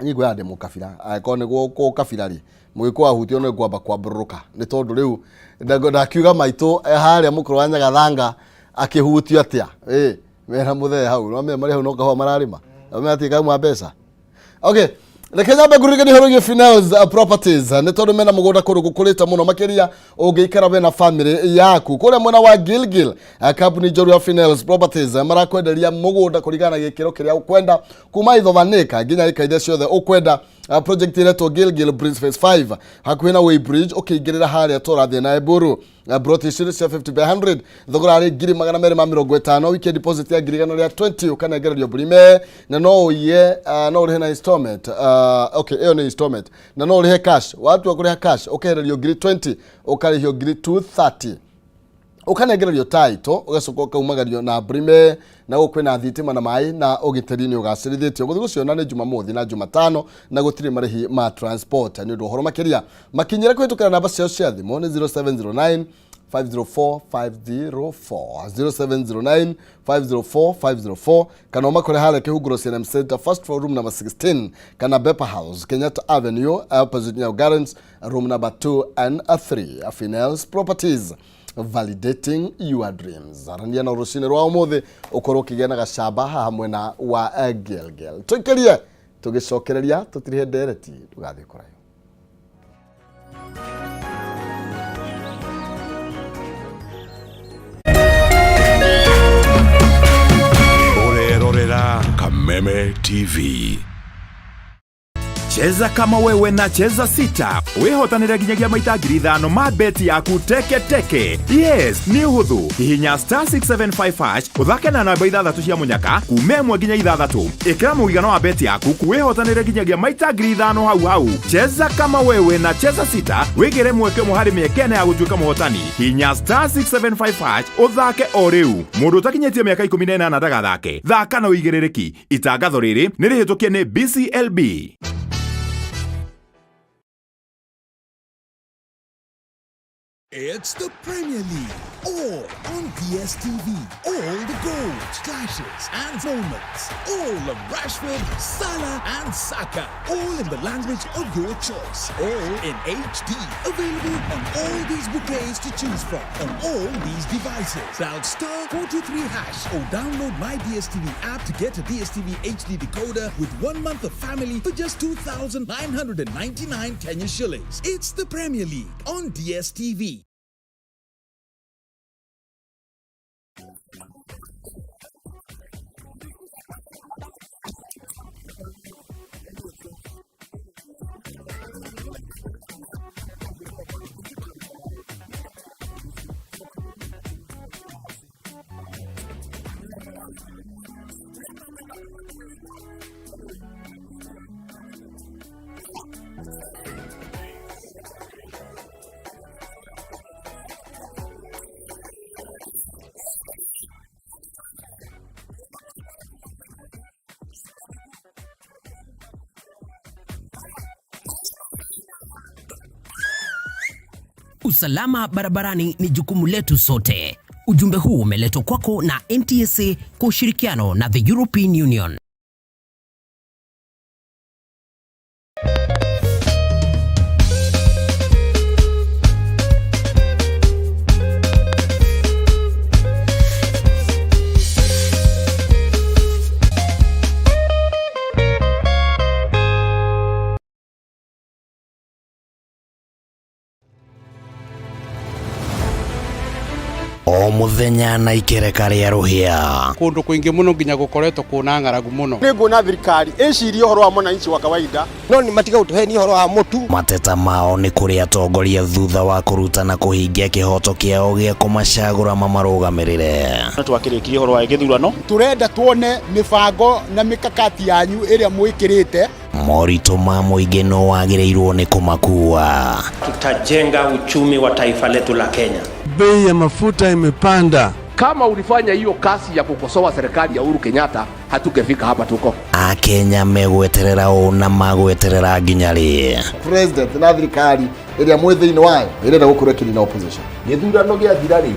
Niĩ ngwĩraga ndĩ mũkabira, angĩkorwo nĩ gũkũ kabira rĩ, mũgĩkũyũ ahutio nĩ ngwamba kwambũrũrũka, nĩ tondũ rĩu ndakiuga maitũ harĩa mũkũrũ wa Nyagathanga akĩhutio atĩa? Ĩ mena mũthee hau no marĩ hau no kahũa mararĩma, no atĩ kauma mbeca. Okay, reke nyambe ngũririkanie ũhoro wĩgiĩ Finels Properties, nĩ tondũ mena mũgũnda kũndũ gũkũrĩte mũno makĩria ũngĩikara wena family yaku kũrĩa mwena wa Gilgil. Kambuni njoru ya Finels Properties marakwenderia mũgũnda kũringana na gĩkĩro kĩrĩa ũkwenda, kuma ithobanĩka nginya ĩka iria ciothe ũkwenda. Project iretwo Gilgil Breeze Phase 5 hakuhĩ na Weybridge ũkĩingĩrĩra harĩa tũrathiĩ na Eburu. Broti ici cia 50 by 100 thogora arĩ 250,000, weekend deposit ya 120,000 ũkanengererio mbũrime, na no ũiye, no ũrĩhe na installment. Okay, ĩyo nĩ installment, na no ũrĩhe cash. Watua kũrĩha cash ũkehererio 20,000, ũkarĩhio 230,000, ũkanengererio title, ũgacoka ũkaumagario na mburime, na gũkũ kwĩna thitima na maĩ na ũgitĩri nĩ ũgacĩrithĩtio. Gũthiĩ gũciona nĩ Jumamothi na Jumatano, na gũtirĩ marĩhi ma transport. Nĩ ũndũ ũhoro makĩria makinyĩre kũhĩtũkĩra namba ciao cia thimũ nĩ 0709 504 504, 0709 504 504, kana ũmakore harĩa Kĩhunguro CNM Center, first floor, room number 16, kana Bepa House, Kenyatta Avenue, opposite Nyayo Gardens, room number 2 and 3. Finels Properties, validating your dreams. Arania na rũcinĩ rwa ũmũthĩ ũkorwo ũkĩgĩa na gacamba haha mwena wa Gilgil. Tũikĩrie tũgĩcokereria tũtirihe ndereti, ndũgathiĩ kũraihu. Ũrerorera Kameme TV. Cheza kama wewe na Cheza Sita wihotanire nginyagia maita 5,000 ma beti yaku teke teke. Yes, nĩ ũhũthũ. Hihinya star 675 hash ũthake na namba ithathatũ cia mũnyaka kuma 1 nginya 6. Ĩkĩra mũigana wa beti yaku wĩhotanĩre nginyagia maita 5,000 hau hau. Cheza kama wewe na Cheza Sita wĩgĩre mweke ũmwe harĩ mĩeke ĩna ya gũtuĩka mũhotani. Hihinya star 675 hash ũthake o rĩu. Mũndũ ũtakinyĩtie mĩaka 18 ndagathake. Thaka na ũigĩrĩrĩki. Itangatho rĩrĩ nĩ rĩhĩtũkie nĩ BCLB. It's the Premier League, all on DSTV. All the goals, clashes, and moments. All of Rashford, Salah, and Saka. All in the language of your choice. All in HD. Available on all these bouquets to choose from on all these devices. Dial star 423 hash or download my DSTV app to get a DSTV HD decoder with 1 month of family for just 2,999 Kenya shillings. It's the Premier League on DSTV. Usalama barabarani ni jukumu letu sote. Ujumbe huu umeletwa kwako na NTSA kwa ushirikiano na the European Union. O muthenya na ikereka rĩa rũhĩa. Kũndũ kũingĩ mũno nginya gũkoretwo kũna ng'aragu mũno. Nĩ nguona thirikari ĩcirie ũhoro wa mwananchi wa kawaida, no nĩ matiga gũtũhenia ũhoro wa mũtu. Mateta mao nĩ kũrĩ atongoria thutha wa kũruta na kũhingia kĩhoto kĩao gĩa kũmacagũra mamarũgamĩrĩre. Twakĩrĩkirie ũhoro wa gĩthurano. Tũrenda tuone mĩbango na mĩkakati yanyu ĩrĩa mwĩkĩrĩte. Moritũ ma mũingĩ no wagĩrĩirwo nĩ kũmakua. Tutajenga uchumi wa taifa letu la Kenya. Bei ya mafuta imepanda. Kama ulifanya hiyo kazi ya kukosoa serikali ya Uhuru Kenyatta, hatungefika hapa tuko. Akenya megweterera ũ na magweterera nginya rĩ? President na thirikari ĩrĩa mwĩ thĩinĩ wayo ĩrenda gũkorwo ĩkĩnina opposition. Gĩthurano gĩathira rĩ,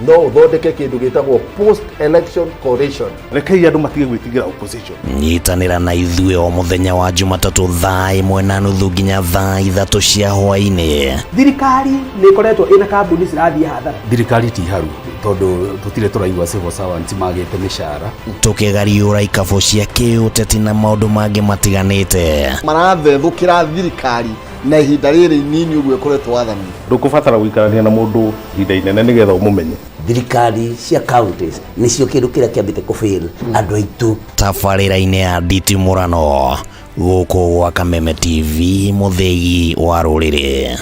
no ũthondeke kĩndũ gĩtagwo post election coalition. Rekei andũ matige gwĩtigĩra opposition. Nyitanĩra na ithuĩ o mũthenya wa Jumatatũ thaa 1:30 nginya thaa 3 cia hwaĩ-inĩ. Thirikari nĩ ĩkoretwo ĩna kambuni cirathiĩ hathara. Thirikari ti haru tondũ tũtirĩ tũraigua civil servants magĩte mĩcara. Tũkĩgariũra ikabũ cia kĩũteti na maũndũ mangĩ matiganĩte. Marathethũkĩra thirikari na ihinda rĩrĩ inini ũguo ĩkoretwo wathani. Ndũkũbatara gũikarania na mũndũ ihinda inene nĩgetha ũmũmenye. Thirikari cia counties nĩcio kĩndũ kĩrĩa kĩambĩte kũfail andũ aitũ. Tabarĩra-inĩ ya nditimũrano gũkũ gwa Kameme TV mũthĩgi wa rũrĩrĩ.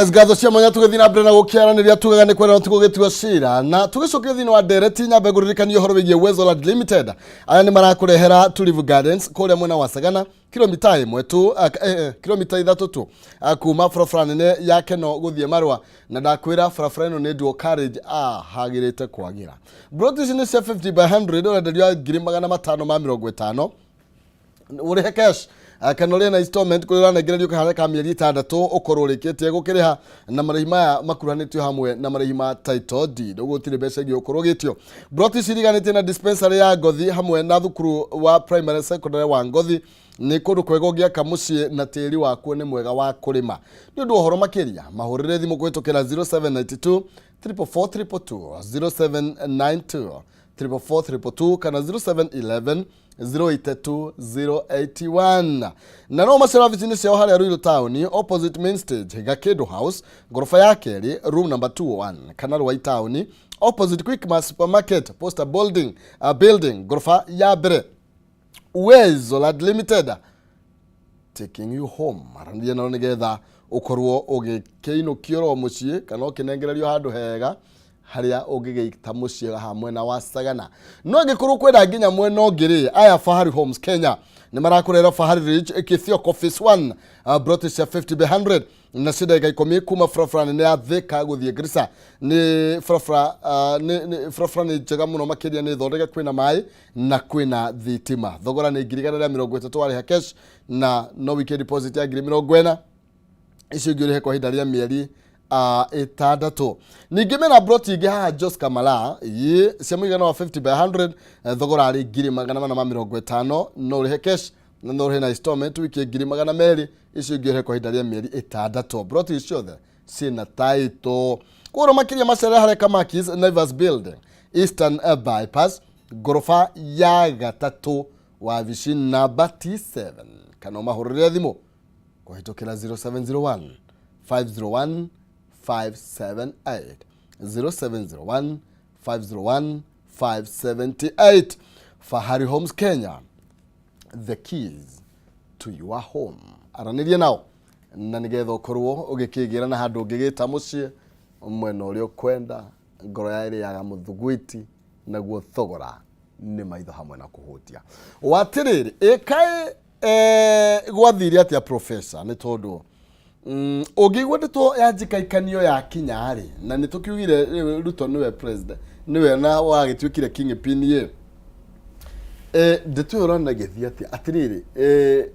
Ngatho cia mwanya tũgĩthiĩ na mbere na gũkĩaranĩria tugaga nĩ kwenda ti gũgĩtua cira na tũgĩcokia thĩinĩ wa ndereti nyambe ngũririkanie ũhoro wĩgiĩ Uwezo Land Limited. Aya nĩ marakũrehera Tulivu Gardens kũrĩa mwena wa Sagana, kilomita 1 tu, kilomita 3 tu kuma barabara nene ya Keno gũthiĩ Marũa, na ndakwĩra barabara ĩno nĩ dual carriage, hagĩrĩte kwagĩra. Plot ici nĩ cia 50 by 100, ũrenderio 550,000, ũrĩhe cash kana ũrĩhe na installment kũrĩa ũranengererio kaharĩa ka mĩeri 6 ũkorwo ũrĩkĩtie gũkĩrĩha, na marĩhi maya makuruhanĩtio hamwe na marĩhi ma title deed, ũguo gũtirĩ mbeca ingĩ ũkorwo ũgĩtio. Plot ici iriganĩtie na dispensary ya Ngothi hamwe na thukuru wa primary secondary wa Ngothi. Nĩ kũndũ kwega ũngĩaka mũciĩ na tĩri wakuo nĩ mwega wa kũrĩma. Nĩ ũndũ wa ũhoro makĩria mahũrĩre thimũ kũhĩtũkĩra 0792 444 222, 0792 444 222 kana 0711 082 081, na no macera wabici-inĩ ciao harĩa Ruiru Town, opposite main stage, Gakĩndũ House, ngoroba ya kerĩ, room number 201, kana Ruai Town, opposite Quickmart Supermarket, Posta building, ngoroba ya mbere. Uwezo Land Limited, taking you home. Aranĩria nao nĩgetha ũkorwo ũgĩkĩinũkio ro mũciĩ kana ũkĩnengererio handũ hega harĩa ũngĩgĩita mũciĩ haha mwena wa Sagana. No angĩkorwo kwenda nginya mwena ũngĩ rĩ, aya Fahari Homes Kenya nĩ marakũrehera Fahari Ridge Kithioko Phase 1, plot cia 50 by 100 na cia ndagĩka 10 kuma barabara nene ya Thika gũthiĩ Garissa. Nĩ barabara nĩ barabara nĩ njega mũno makĩria, nĩ thondeke, kwĩna maĩ na kwĩna thitima. Thogora nĩ 130,000 warĩha cash, na no wike deposit ya 40,000, icio ingĩ ũrĩhe kwa ihinda rĩa mĩeri 6. Ningĩ mena plot ingĩ haha Jos Kamala ĩ cia mũigana wa 50 by 100, thogora arĩ 450,000, no ũrĩhe cash na no ũrĩhe na installment, wiki 200,000, icio ingĩ ũrĩhe kwa ihinda rĩa mĩeri 6. Plot ici ciothe ciĩna title. Koguo makĩria macerere harĩa Kamakis Naivas Building, Eastern Bypass, ngoroba ya gatatũ, wabici namba T7, kana ũmahũrĩre thimũ kũhĩtũkĩra 0701 501 578, 0701 501 578. Fahari Homes Kenya, the keys to your home. Aranĩria nao na nĩgetha ũkorwo ũgĩkĩgĩra na handũ ũngĩgĩta mũciĩ mwena ũrĩa ũkwenda. Ngoro ya ĩrĩaga mũthugwiti, naguo thogora nĩ maitho hamwe na kũhutia. Watĩrĩrĩ, ĩkaĩ gwathire atĩa, professor? Nĩ tondũ ũngĩigua ndeto ya njikaikanio ya kinya rĩ, na nĩ tũkiugire rĩu Ruto nĩwe president, nĩwe na wagĩtuĩkire kingpin ĩ, ndeto ĩyo ũrona ĩgĩthiĩ atĩa? Atĩrĩrĩ,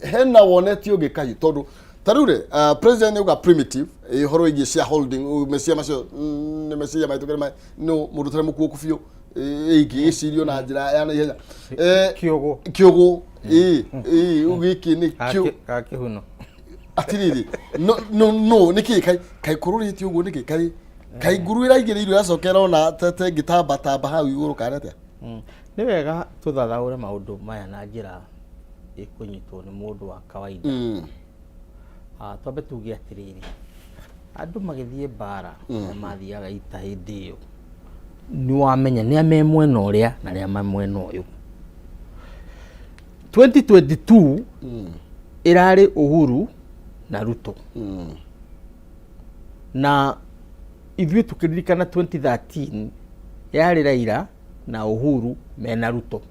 hena woneti ũngĩ kahiũ, tondũ ta rĩu rĩ, president nĩ auga primitive ũhoro wĩgiĩ shareholding, meciria macio nĩ meciria mahĩtũkĩre no mũndũ ũtarĩ mũkuũku biũ, ĩngĩgĩcirio na njĩra ya naihenya. Kĩũgũ. Kĩũgũ ĩ ĩ gĩkĩ nĩ kĩũ Ga kĩhuno. Atiriri, no no no nĩkĩ kai kai kũrũrĩte ũguo nĩkĩ? Kai kai nguru ĩraigĩrĩirwo yacoka ĩrona tete ĩngĩtamba tamba hau igũrũ kana atĩa? Nĩ wega tũthathaũre maũndũ maya na njĩra ĩkũnyitwo nĩ mũndũ wa kawaida. Twambe tuge atĩrĩrĩ, andũ magĩthiĩ mbara, arĩa mathiaga ita hĩndĩ ĩyo, nĩ wamenya nĩ a me mwena ũrĩa na arĩa me mwena ũyũ. 2022 ĩrarĩ Uhuru na Ruto, na ithuĩ tũkĩririkana 2013 yarĩ Raila na Uhuru mena Ruto,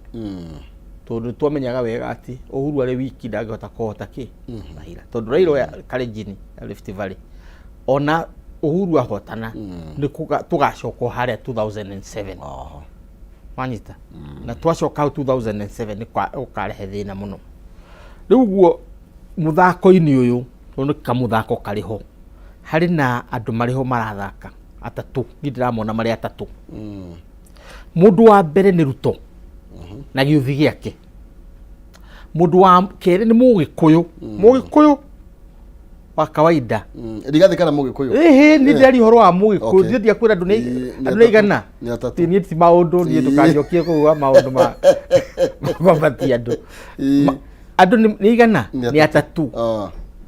tondũ twamenyaga wega atĩ Uhuru arĩ wiki ndangĩhota kũhota kĩ Raila, tondũ Raila oya Kalenjin ya Rift Valley, ona Uhuru ahotana nĩ tũgacoka o harĩa 2007 wanyita, na twacoka hau 2007 nĩ gũkarehe thĩna mũno. Rĩu ũguo mũthako-inĩ ũyũ, tondũ nĩ kamũthako karĩ ho, harĩ na andũ marĩ ho marathaka atatũ, niĩ ndĩramona marĩ atatũ. Mũndũ wa mbere nĩ Ruto na gĩũthi gĩake. Mũndũ wa kerĩ nĩ Mũgĩkũyũ, Mũgĩkũyũ wa kawaida. Rigathi kana Mũgĩkũyũ? Ĩhĩ, nĩ ndĩraria ũhoro wa Mũgĩkũyũ. Ndiĩ ndiakwĩra andũ nĩ andũ nĩ aigana. Nĩ atatũ. Niĩ ti maũndũ, niĩ ndũkanjokie kũu wa maũndũ ma kwambatia andũ. Andũ nĩ igana? Nĩ Nĩ atatũ.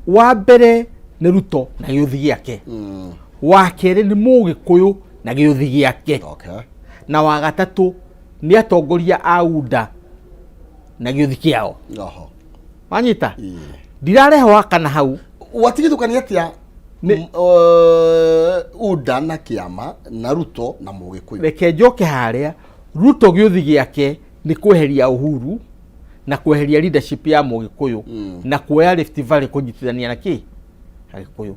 Wa mbere nĩ Ruto na gĩũthi gĩake, wa kerĩ nĩ Mũgĩkũyũ na gĩũthi gĩake, na wa gatatũ nĩ atongoria a UDA na gĩũthi kĩao. Wanyita? Ndirareha wa kana hau. Watigithũkania atĩa UDA na kĩama na Ruto na Mũgĩkũyũ? Reke njoke harĩa. Ruto gĩũthi gĩake nĩ kweheria Uhuru na kweheria leadership ya Mũgĩkũyũ na kuoya Rift Valley kũnyitithania na kĩ na Gĩkũyũ.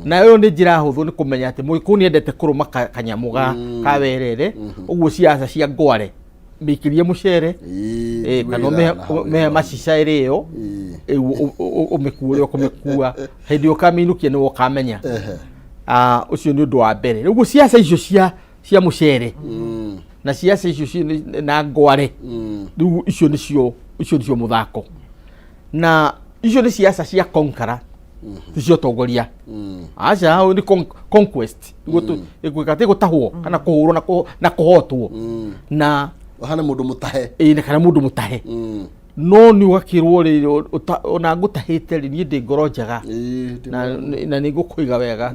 Na ĩyo nĩ njĩra hũthũ nĩ kũmenya atĩ Mũgĩkũyũ nĩ endete kũrũma kanyamũ ga ka werere. Ũguo ciaca cia ngware mĩikĩrie mũcere, kana ũmĩhe macica ĩrĩo, rĩu ũmĩkue ũrĩa ũkũmĩkua, hĩndĩ ĩyo ũkamĩinũkia nĩwe ũkamenya. Ũcio nĩ ũndũ wa mbere. Rĩu ciaca icio cia mũcere na ciaca icio na ngware, rĩu icio nĩcio, icio nĩcio mũthako, na icio nĩ ciaca cia conqueror, ti cia ũtongoria. Aca, hau nĩ conquest. Nĩguo ĩgwĩka atĩ gũtahwo kana kũhũrwo na kũhotwo na hana mũndũ mũtahe. Ĩĩ, na kana mũndũ mũtahe, no nĩ ũgakĩrwo rĩrĩ, ona ngũtahĩte rĩ, niĩ ndĩ ngoro njega na nĩ ngũkũiga wega.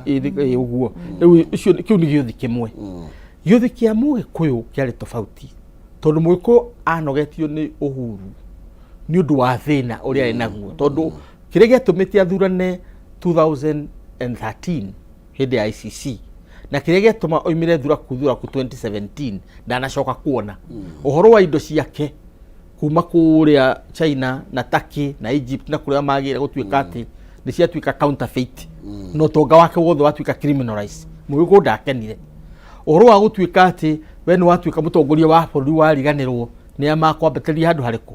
Ĩĩ, ĩĩ, ũguo rĩu icio kĩu nĩ gĩũthi kĩmwe. Gĩũthi kĩa Mũgĩkũyũ kĩarĩ tofauti, tondũ Mũgĩkũyũ anogetio nĩ Uhuru nĩ ũndũ wa thĩna ũrĩa arĩ naguo, tondũ kĩrĩa gĩatũmĩte athurane 2013 hĩndĩ ya ICC na kĩrĩa gĩatũma oimĩre thuraku 2017, ndanacoka kuona ũhoro wa indo ciake kuma kũrĩa China na Turkey na Egypt na kũrĩa magĩra gũtuĩka atĩ nĩ ciatuĩka counterfeit, na ũtonga wake wothe watuĩka criminalized. Mũgĩkũyũ ndakenire ũhoro wa gũtuĩka atĩ we nĩ watuĩka mũtongoria wa bũrũri, wariganĩrwo nĩ makwambatĩria handũ harĩkũ.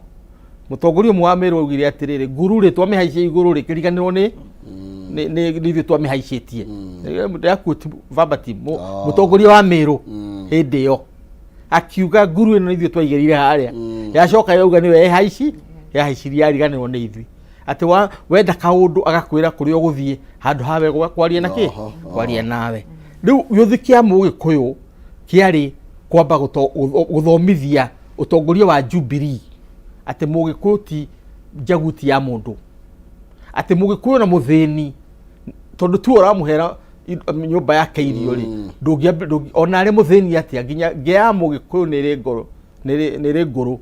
Mũtongoria ũmwe wa Meru augire atĩrĩrĩ, nguru rĩ, twamĩhaicia igũrũ rĩ, kĩriganĩrwo nĩ ithuĩ twamĩhaicĩtie. Ndĩraquote verbatim mũtongoria wa Meru hĩndĩ ĩyo akiuga nguru ĩno ithuĩ twaigĩrĩire harĩa, yacoka yauga nĩwe ĩhaici yahaicirie, yariganĩrwo nĩ ithuĩ. Atĩ wenda kaũndũ agakwĩra kũrĩa ũgũthiĩ handũ hawe kwaria na kĩ kwaria nawe. Rĩu gĩũthi kĩa Mũgĩkũyũ kĩarĩ kwamba gũthomithia ũtongoria wa Jubilee atĩ Mũgĩkũyũ ti njaguti ya mũndũ, atĩ Mũgĩkũyũ na mũthĩni, tondũ tu ũramũhera nyũmba yake irio rĩ, ona arĩ mũthĩni atĩa, nginya ngĩa ya Mũgĩkũyũ nĩ ĩrĩ ngoro, nĩ ĩrĩ ngũrũ.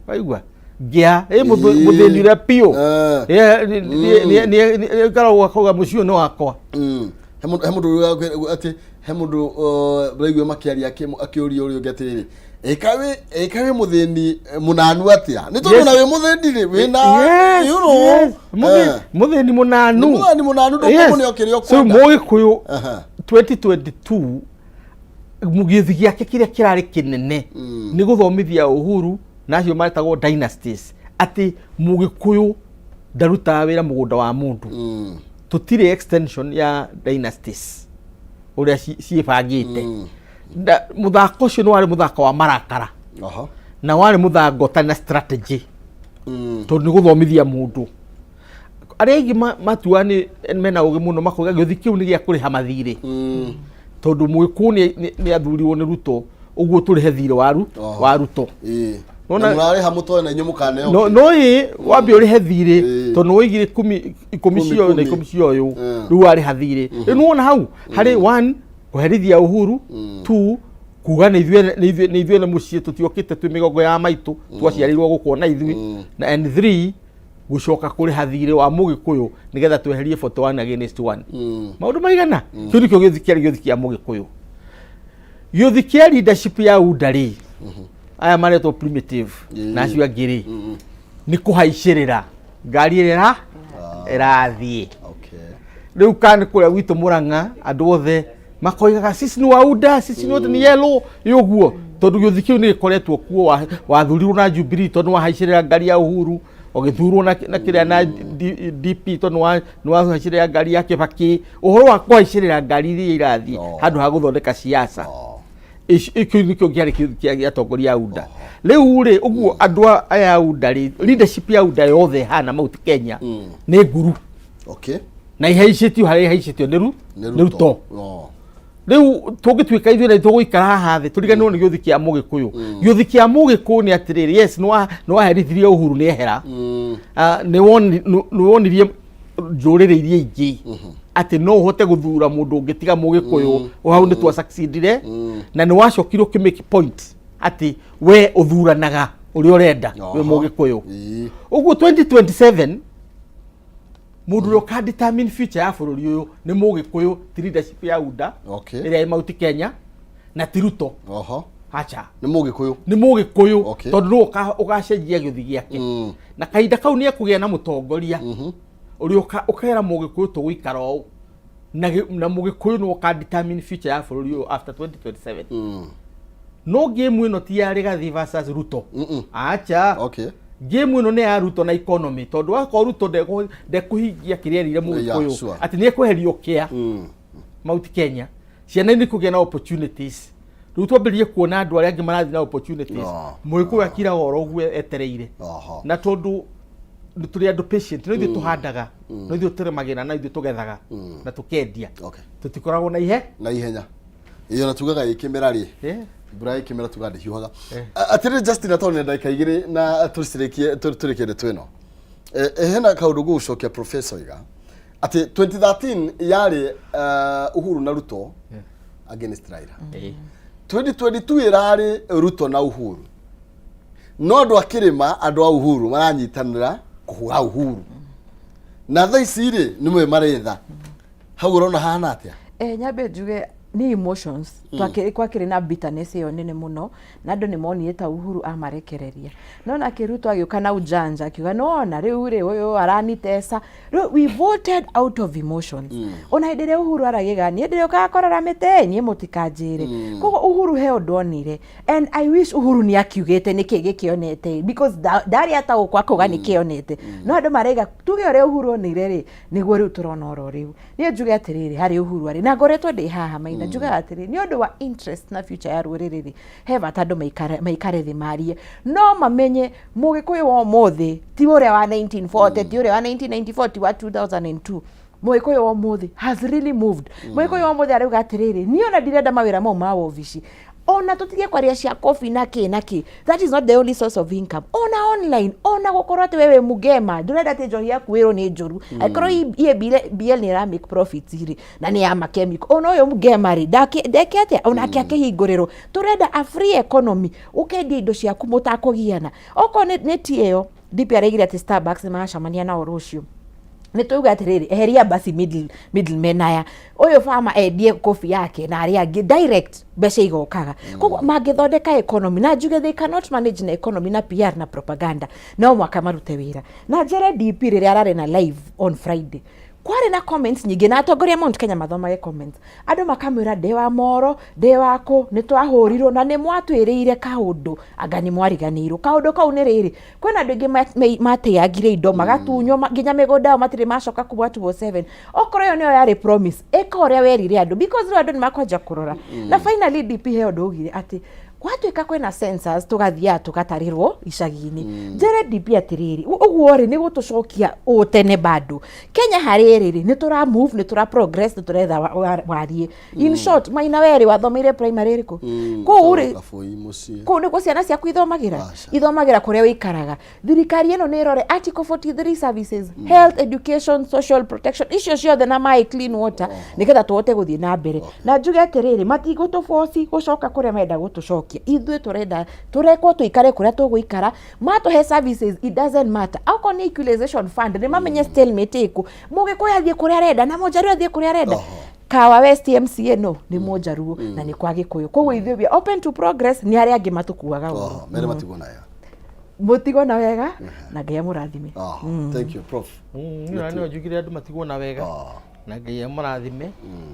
Waigua ngĩa ĩ mũthĩni ũrĩa biũ nĩ akauga mũciĩ ũyũ nĩ wakwa. He mũndũ atĩ he mũndũ ũraigua makĩaria akĩũria ũrĩa ũngĩ atĩrĩrĩ, ĩka wĩ mũthĩni mũnanu atĩa? Nĩ tondũ na wĩ mũthĩni rĩ, wĩna Yes, yes. Mũthĩni mũnanu. Mũthĩni mũnanu, ndũkũmũneo kĩrĩa So ũkwenda. Mũgĩkũyũ 2022 gĩũthi gĩake kĩrĩa kĩrarĩ kĩnene nĩ gũthomithia Uhuru na acio metagwo dynasties atĩ Mũgĩkũyũ ndarutaga wĩra mũgũnda wa mũndũ. Tũtirĩ extension ya dynasties ũrĩa ciĩbangĩte. Mũthako ũcio nĩ warĩ mũthako wa marakara na warĩ mũthako ũtarĩ na strategy, tondũ nĩ gũthomithia mũndũ. Arĩa aingĩ matua nĩ mena ũgĩ mũno makoiga gĩũthi kĩu nĩ gĩa kũrĩha mathirĩ, tondũ Mũgĩkũyũ nĩ athurirwo nĩ Ruto, ũguo tũrĩhe thirĩ wa Ruto. Na mũrarĩha mũtoe na inyuĩ mũkaneo. No ĩ wambe ũrĩhe thirĩ, tondũ nĩwoigire ikũmi ikũmi Kumi, cia ũyũ na kumi. 10 cia ũyũ. Rĩu warĩha thirĩ. Rĩu nĩwona hau harĩ one, kũherithia Uhuru, two, kuga nĩ ithuĩ nĩ mũciĩ, tũtiokĩte twĩ mĩgongo ya maitũ, twaciarĩirwo gũkũ ona ithuĩ, na and three, gũcoka kũrĩha thirĩ wa Mũgĩkũyũ nĩgetha tweherie 41 against 1. Maũndũ maigana kĩu nĩkĩo gĩũthi kĩarĩ gĩũthi kĩa Mũgĩkũyũ. Gĩũthi kĩa leadership ya UDA rĩ, aya maretwo primitive na acio angĩ rĩ, nĩ kũhaicĩrĩra ngari ĩrĩa ĩrathiĩ. Rĩu kana nĩ kũrĩa gwitũ Mũrang'a, andũ othe makoigaga sisi ni wa UDA, sisi ni wote ni yellow ĩ ũguo, tondũ gĩũthi kĩu nĩ gĩkoretwo kuo. Wathurirwo na Jubilee tondũ nĩ wahaicĩrĩra ngari ya Uhuru, ũgĩthurwo na kĩrĩa na DP tondũ nĩ wahaicĩrĩra ngari ya Kibaki. Ũhoro wa kũhaicĩrĩra ngari iria irathiĩ handũ ha gũthondeka siasa. Kĩu nĩkĩo kĩarĩ kĩũthi kĩa atongoria a UDA. Rĩu rĩ, ũguo andũ aya a UDA rĩ, leadership ya UDA yothe hana Mount Kenya nĩ nguru. Na ihaicĩtio harĩa ihaicĩtio nĩ Nĩ Ruto. Rĩu tũngĩtuĩka ithuĩ nĩ tũgũikara haha thĩ tũriganĩrwo nĩ gĩũthi kĩa Mũgĩkũyũ. Gĩũthi kĩa Mũgĩkũyũ nĩ atĩrĩrĩ, yes, nĩ waherithirie Uhuru nĩ ehera. Ah, nĩ wonirie ndũrĩrĩ iria ingĩ atĩ no ũhote gũthura mũndũ ũngĩ tiga Mũgĩkũyũ. Hau nĩ twa succeedire, na nĩ wacokire ũkĩ make point atĩ we ũthuranaga ũrĩa ũrenda wĩ Mũgĩkũyũ. Ũguo 2027 mũndũ ũrĩa ũka determine future ya bũrũri ũyũ nĩ Mũgĩkũyũ, ti leadership ya UDA ĩrĩa ĩ Mount Kenya na ti Ruto. Acha. Nĩ Mũgĩkũyũ. Nĩ Mũgĩkũyũ. Tondũ nĩwe ũgacenjia gĩũthi gĩake, na kahinda kau nĩ ekũgĩa na mũtongoria ũrĩa ũkera Mũgĩkũyũ tũgũikara ũũ, na Mũgĩkũyũ nĩwe ũka determine future ya bũrũri ũyũ after 2027. No game ĩno ti ya Rigathi versus Ruto, acha. Game ĩno nĩ ya Ruto na economy, tondũ wakorwo Ruto ndekũhingia kĩrĩa erĩire Mũgĩkũyũ atĩ nĩ ekweheria ũkĩa Mount Kenya, ciana nĩ kũgĩa na opportunities. Rĩu twambĩrĩrie kuona andũ arĩa angĩ marathiĩ na opportunities. Mũgĩkũyũ akiraga oro ũguo etereire, na tondũ nĩ tũrĩ andũ patient, no ithuĩ tũhandaga, no ithuĩ tũrĩmagĩra, na ithuĩ tũgethaga na tũkendia. Tũtikoragwo na ihe na ihenya iyo, na tugaga ĩkĩmera rĩ, mbura ĩkĩmera tugaga ndĩhiũhaga. Atĩrĩrĩ Justin, atondũ nĩ ndagĩka 2 na tũcirĩkie, tũrĩkie ndeto ĩno. Hena kaũndũ ngũgũcokia, Professor iga atĩ 2013 yarĩ Uhuru na Ruto against Raila, 2022 ĩrarĩ Ruto na Uhuru, no andũ a kĩrĩma, andũ a Uhuru maranyitanĩra kũhũra Uhuru, na thaa ici rĩ nĩmwe maretha hau. Ũrona hahana atĩa? Nyambe njuge nĩ emotions. Twakĩrĩ kwakĩrĩ na bitterness ĩyo nene mũno, na andũ nĩ monire ta Uhuru amarekereria, no nake Ruto agĩũka na ujanja akiuga nĩwona rĩu rĩ ũyũ aranitesa. Rĩu we voted out of emotions. Ona hĩndĩ ĩrĩa Uhuru aragĩga, niĩ ndĩrĩũkaga kũrora mĩtĩ, niĩ mũtikanjĩre. Koguo Uhuru he ũndũ onire, and I wish Uhuru nĩ akiugĩte nĩkĩ gĩkĩonete, because ndarĩ ataũkwo akauga nĩkĩ onete, no andũ maraiga tuge ũrĩa Uhuru onire rĩ, nĩguo rĩu tũrona oro rĩu. Niĩ njuge atĩrĩrĩ, harĩ Uhuru arĩ na ngoretwo ndĩ haha maitha, njugaga atĩrĩrĩ, nĩ ũndũ wa interest na future ya rũrĩrĩ rĩ, he bata andũ maikare thĩ marie, no mamenye Mũgĩkũyũ wa ũmũthĩ ti ũrĩa wa 1940, ti ũrĩa wa 1994, ti wa 2002. Mũgĩkũyũ wa ũmũthĩ has really moved. Mũgĩkũyũ wa ũmũthĩ arauga atĩrĩrĩ, niĩ ona ndirenda mawĩra mau ma wobici, ona tũtige kwaria cia coffee na kĩ na kĩ. That is not the only source of income. Ona online, ona gũkorwo atĩ wewe mugema ndũrenda atĩ njohi yaku wĩrwo nĩ njũru, angĩkorwo EABL nĩ ĩra make profits rĩ, na nĩ ya makemiko, ona ũyũ mugema rĩ, ndeke atĩa onake akĩhingũrĩrwo. Tũrenda a free economy, ũkendia indo ciaku mũtakũgiana. Okorwo nĩ tea ĩyo DP araigire atĩ Starbucks nĩ maracemania nao rũciũ, nĩ tuuga atĩrĩrĩ, eheria basi middlemen aya, ũyũ farmer endie kobi yake na arĩa angĩ direct, mbeca igokaga. Koguo mangĩthondeka economy, na njuge they cannot manage na economy na PR na propaganda, no mwaka marute wĩra. Na njere DP rĩrĩa ararĩ na live on Friday, kwarĩ na comments nyingĩ, na atongoria Mount Kenya mathomage comments, andũ makamwĩra ndĩ wa moro, ndĩ wakũ, nĩ twahũrirwo na nĩ mwatwĩrĩire kaũndũ, anga nĩ mwariganĩirwo kaũndũ kau. Nĩ rĩrĩ, kwĩna andũ aingĩ mateangire indo magatunywo nginya mĩgũnda yao, matirĩ macoka kuma 207. Okorwo ĩyo nĩyo yarĩ promise, ĩka ũrĩa werire andũ, because rĩu andũ nĩ makwanja kũrora. Na finally DP he ũndũ augire atĩ gwatuĩka kwĩna census, tũgathiaga tũgatarĩrwo icagi-inĩ. Njere DP atĩrĩrĩ, ũguo rĩ, nĩ gũtũcokia ũtene bado Kenya harĩ rĩrĩ nĩ tũra move, nĩ tũra progress, nĩ tũretha wariĩ. In short, Maina, werĩ wathomeire primary ĩrĩkũ kũu rĩ? Kabũi mũciĩ. Kũu nĩkuo ciana ciaku ithomagĩra, ithomagĩra kũrĩa ũikaraga. Thirikari ĩno nĩ ĩrore article 43 services, health, education, social protection, icio ciothe, na maĩ, clean water, nĩgetha tũhote gũthiĩ na mbere. Na njuge atĩrĩrĩ, matigũtũboci gũcoka kũrĩa marenda gũtũcokia. Ithuĩ tũrenda tũrekwo tũikare kũrĩa tũgũikara, matũhe services, it doesn't matter. Okorwo nĩ equalization fund, nĩ mamenye stalemate ĩkũ, Mũgĩkũyũ athiĩ kũrĩa arenda na Mũnjaruo athiĩ kũrĩa arenda. Kawa West MCA no nĩ Mũnjaruo na nĩ kwa Gĩkũyũ. Koguo ithuĩ we are open to progress, nĩ arĩa angĩ matũkuaga ũru. Oho, mere matigwo nayo. Mũtigwo na wega na Ngai amũrathime. Oho, thank you, Prof. Niĩ no njugire andũ matigwo na wega na Ngai amũrathime,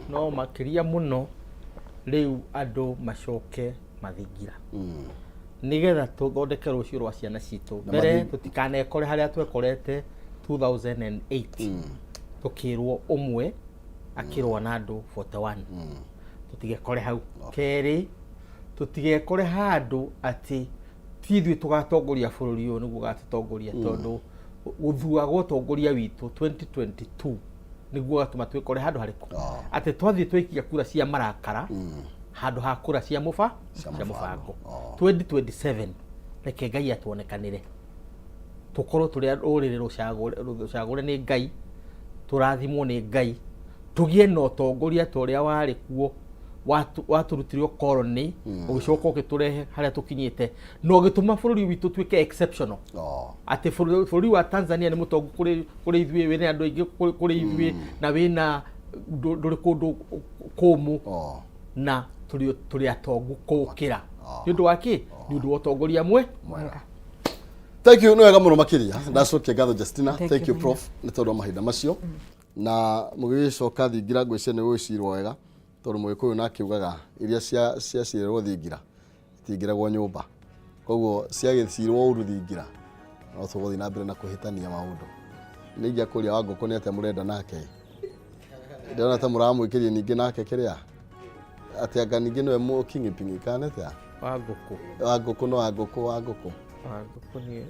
no makĩria mũno rĩu andũ macoke mathingira nĩgetha tũthondeke rũciũ rwa ciana citũ. Na Mbere tũtikanekore harĩa twekorete 2008, tũkĩrwo ũmwe akĩrũa na andũ 41. Tũtigekore hau. Kerĩ, tũtigekore handũ atĩ ti ithuĩ tũgatongoria bũrũri ũyũ nĩguo ũgatũtongoria, tondũ gũthua gwa ũtongoria witũ 2022. Nĩguo gatũma twĩkore handũ harĩkũ atĩ twathiĩ twaikia kura cia marakara handũ ha kura cia mũba cia mũbango. 2027 reke Ngai atuonekanĩre, tũkorwo tũrĩ a rũrĩrĩ rũcagũre rũcagũre nĩ Ngai, tũrathimwo nĩ Ngai, tũgĩe na ũtongoria ta ũrĩa warĩ kuo watũrutire ũkoroni, ũgĩcoka ũgĩtũrehe harĩa tũkinyĩte na ũgĩtũma bũrũri witũ ũtuĩke exceptional, atĩ bũrũri wa Tanzania nĩ mũtongu kũrĩ ithuĩ, wĩna andũ aingĩ kũrĩ ithuĩ na wĩna ndũrĩ kũndũ kũmũ, na tũrĩ atongu kũũkĩra. Nĩ ũndũ wa kĩ? Nĩ ũndũ wa ũtongoria mwega. Thank you, nĩ wega mũno makĩria. Ndacokia ngatho Justina. Thank thank you, you prof nĩ tondũ wa mahinda macio. Na mũgĩgĩcoka thingira, ngwĩciria nĩ gũgĩcirwo wega, tondũ mũgĩkũyũ nake ugaga iria ciacirĩrwo thingira itingĩragwo nyũmba, koguo ciagĩcirwo ũru thingira no tũgũthiĩ na mbere na kũhĩtania maũndũ. Nĩ ingĩakũria wa ngũkũ nĩ atĩa mũrenda nake, ndĩrona ta mũramwĩkĩria ningĩ nake kĩrĩa atĩ anga ningĩ nĩwe mũking'iping'i kana atĩa? Wa ngũkũ. Wa ngũkũ no wa ngũkũ wa ngũkũ. Wa ngũkũ nĩ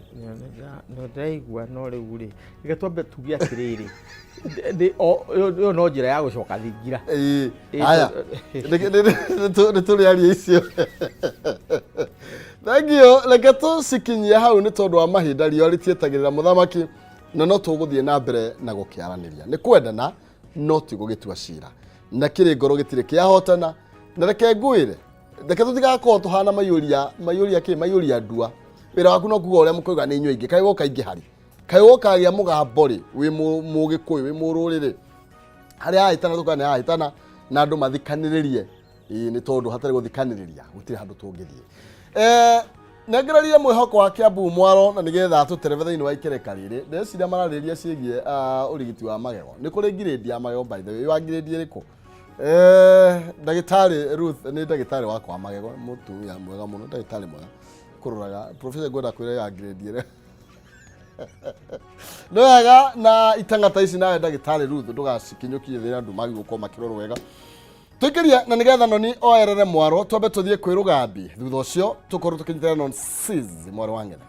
ndĩraigua, no rĩu rĩ, reke twambe tuge atĩrĩrĩ, ĩyo no njĩra ya gũcoka thingira. Ĩĩ, haya, nĩ tũrĩ aria icio. Thank you. Reke tũcikinyie hau nĩ tondũ wa mahinda, riũa rĩtietagĩrĩra mũthamaki, na no tũgũthiĩ na mbere na gũkĩaranĩria. Nĩ kwendana no ti gũgĩtua cira, na kĩrĩ ngoro gĩtirĩ kĩahotana. Na reke ngwĩre, reke tũtigakorwo tũhana maiyũria maiyũria kĩ maiyũria ndua. Wĩra waku no kuga ũrĩa mũkauga nĩ inyuĩ aingĩ. Kaĩ woka ingĩ harĩ kaĩ woka gĩa mũgambo rĩ, wĩ mũgĩkũyũ, wĩ mũrũrĩrĩ harĩa hahĩtana tũkana nĩ hahĩtana na andũ mathikanĩrĩrie. Ĩĩ, nĩ tondũ hatarĩ gũthikanĩrĩria gũtirĩ handũ tũngĩthiĩ. Nengererie mwĩhoko wa Kiambu mwaro na nĩgetha tũterebe thĩinĩ wa ikereka rĩrĩ. Ndĩreciria mararĩrĩria ciĩgiĩ ũrigiti wa magego. Nĩ kũrĩ ngirĩndi ya magego, by the way, wa ngirĩndi ĩrĩkũ? Ndagĩtarĩ Ruth nĩ ndagĩtarĩ wakwa wa magego, mũtumia mwega mũno, ndagĩtarĩ mwega kũroraga. Professor, ngwenda kwĩra ya ngirĩndi ĩrĩa nĩ wega na itang'ata ici. Nawe ndagĩtarĩ Ruth, ndũgacikinyũkie thĩ, andũ magĩrĩirwo gũkorwo makĩrorwo wega. Tũingĩrie na nĩgetha noni oerere mwaro, twambe tũthiĩ kwĩ rũgambi, thutha ũcio tũkorwo tũkĩnyitĩra non sis mwarĩ wa ng'ethe.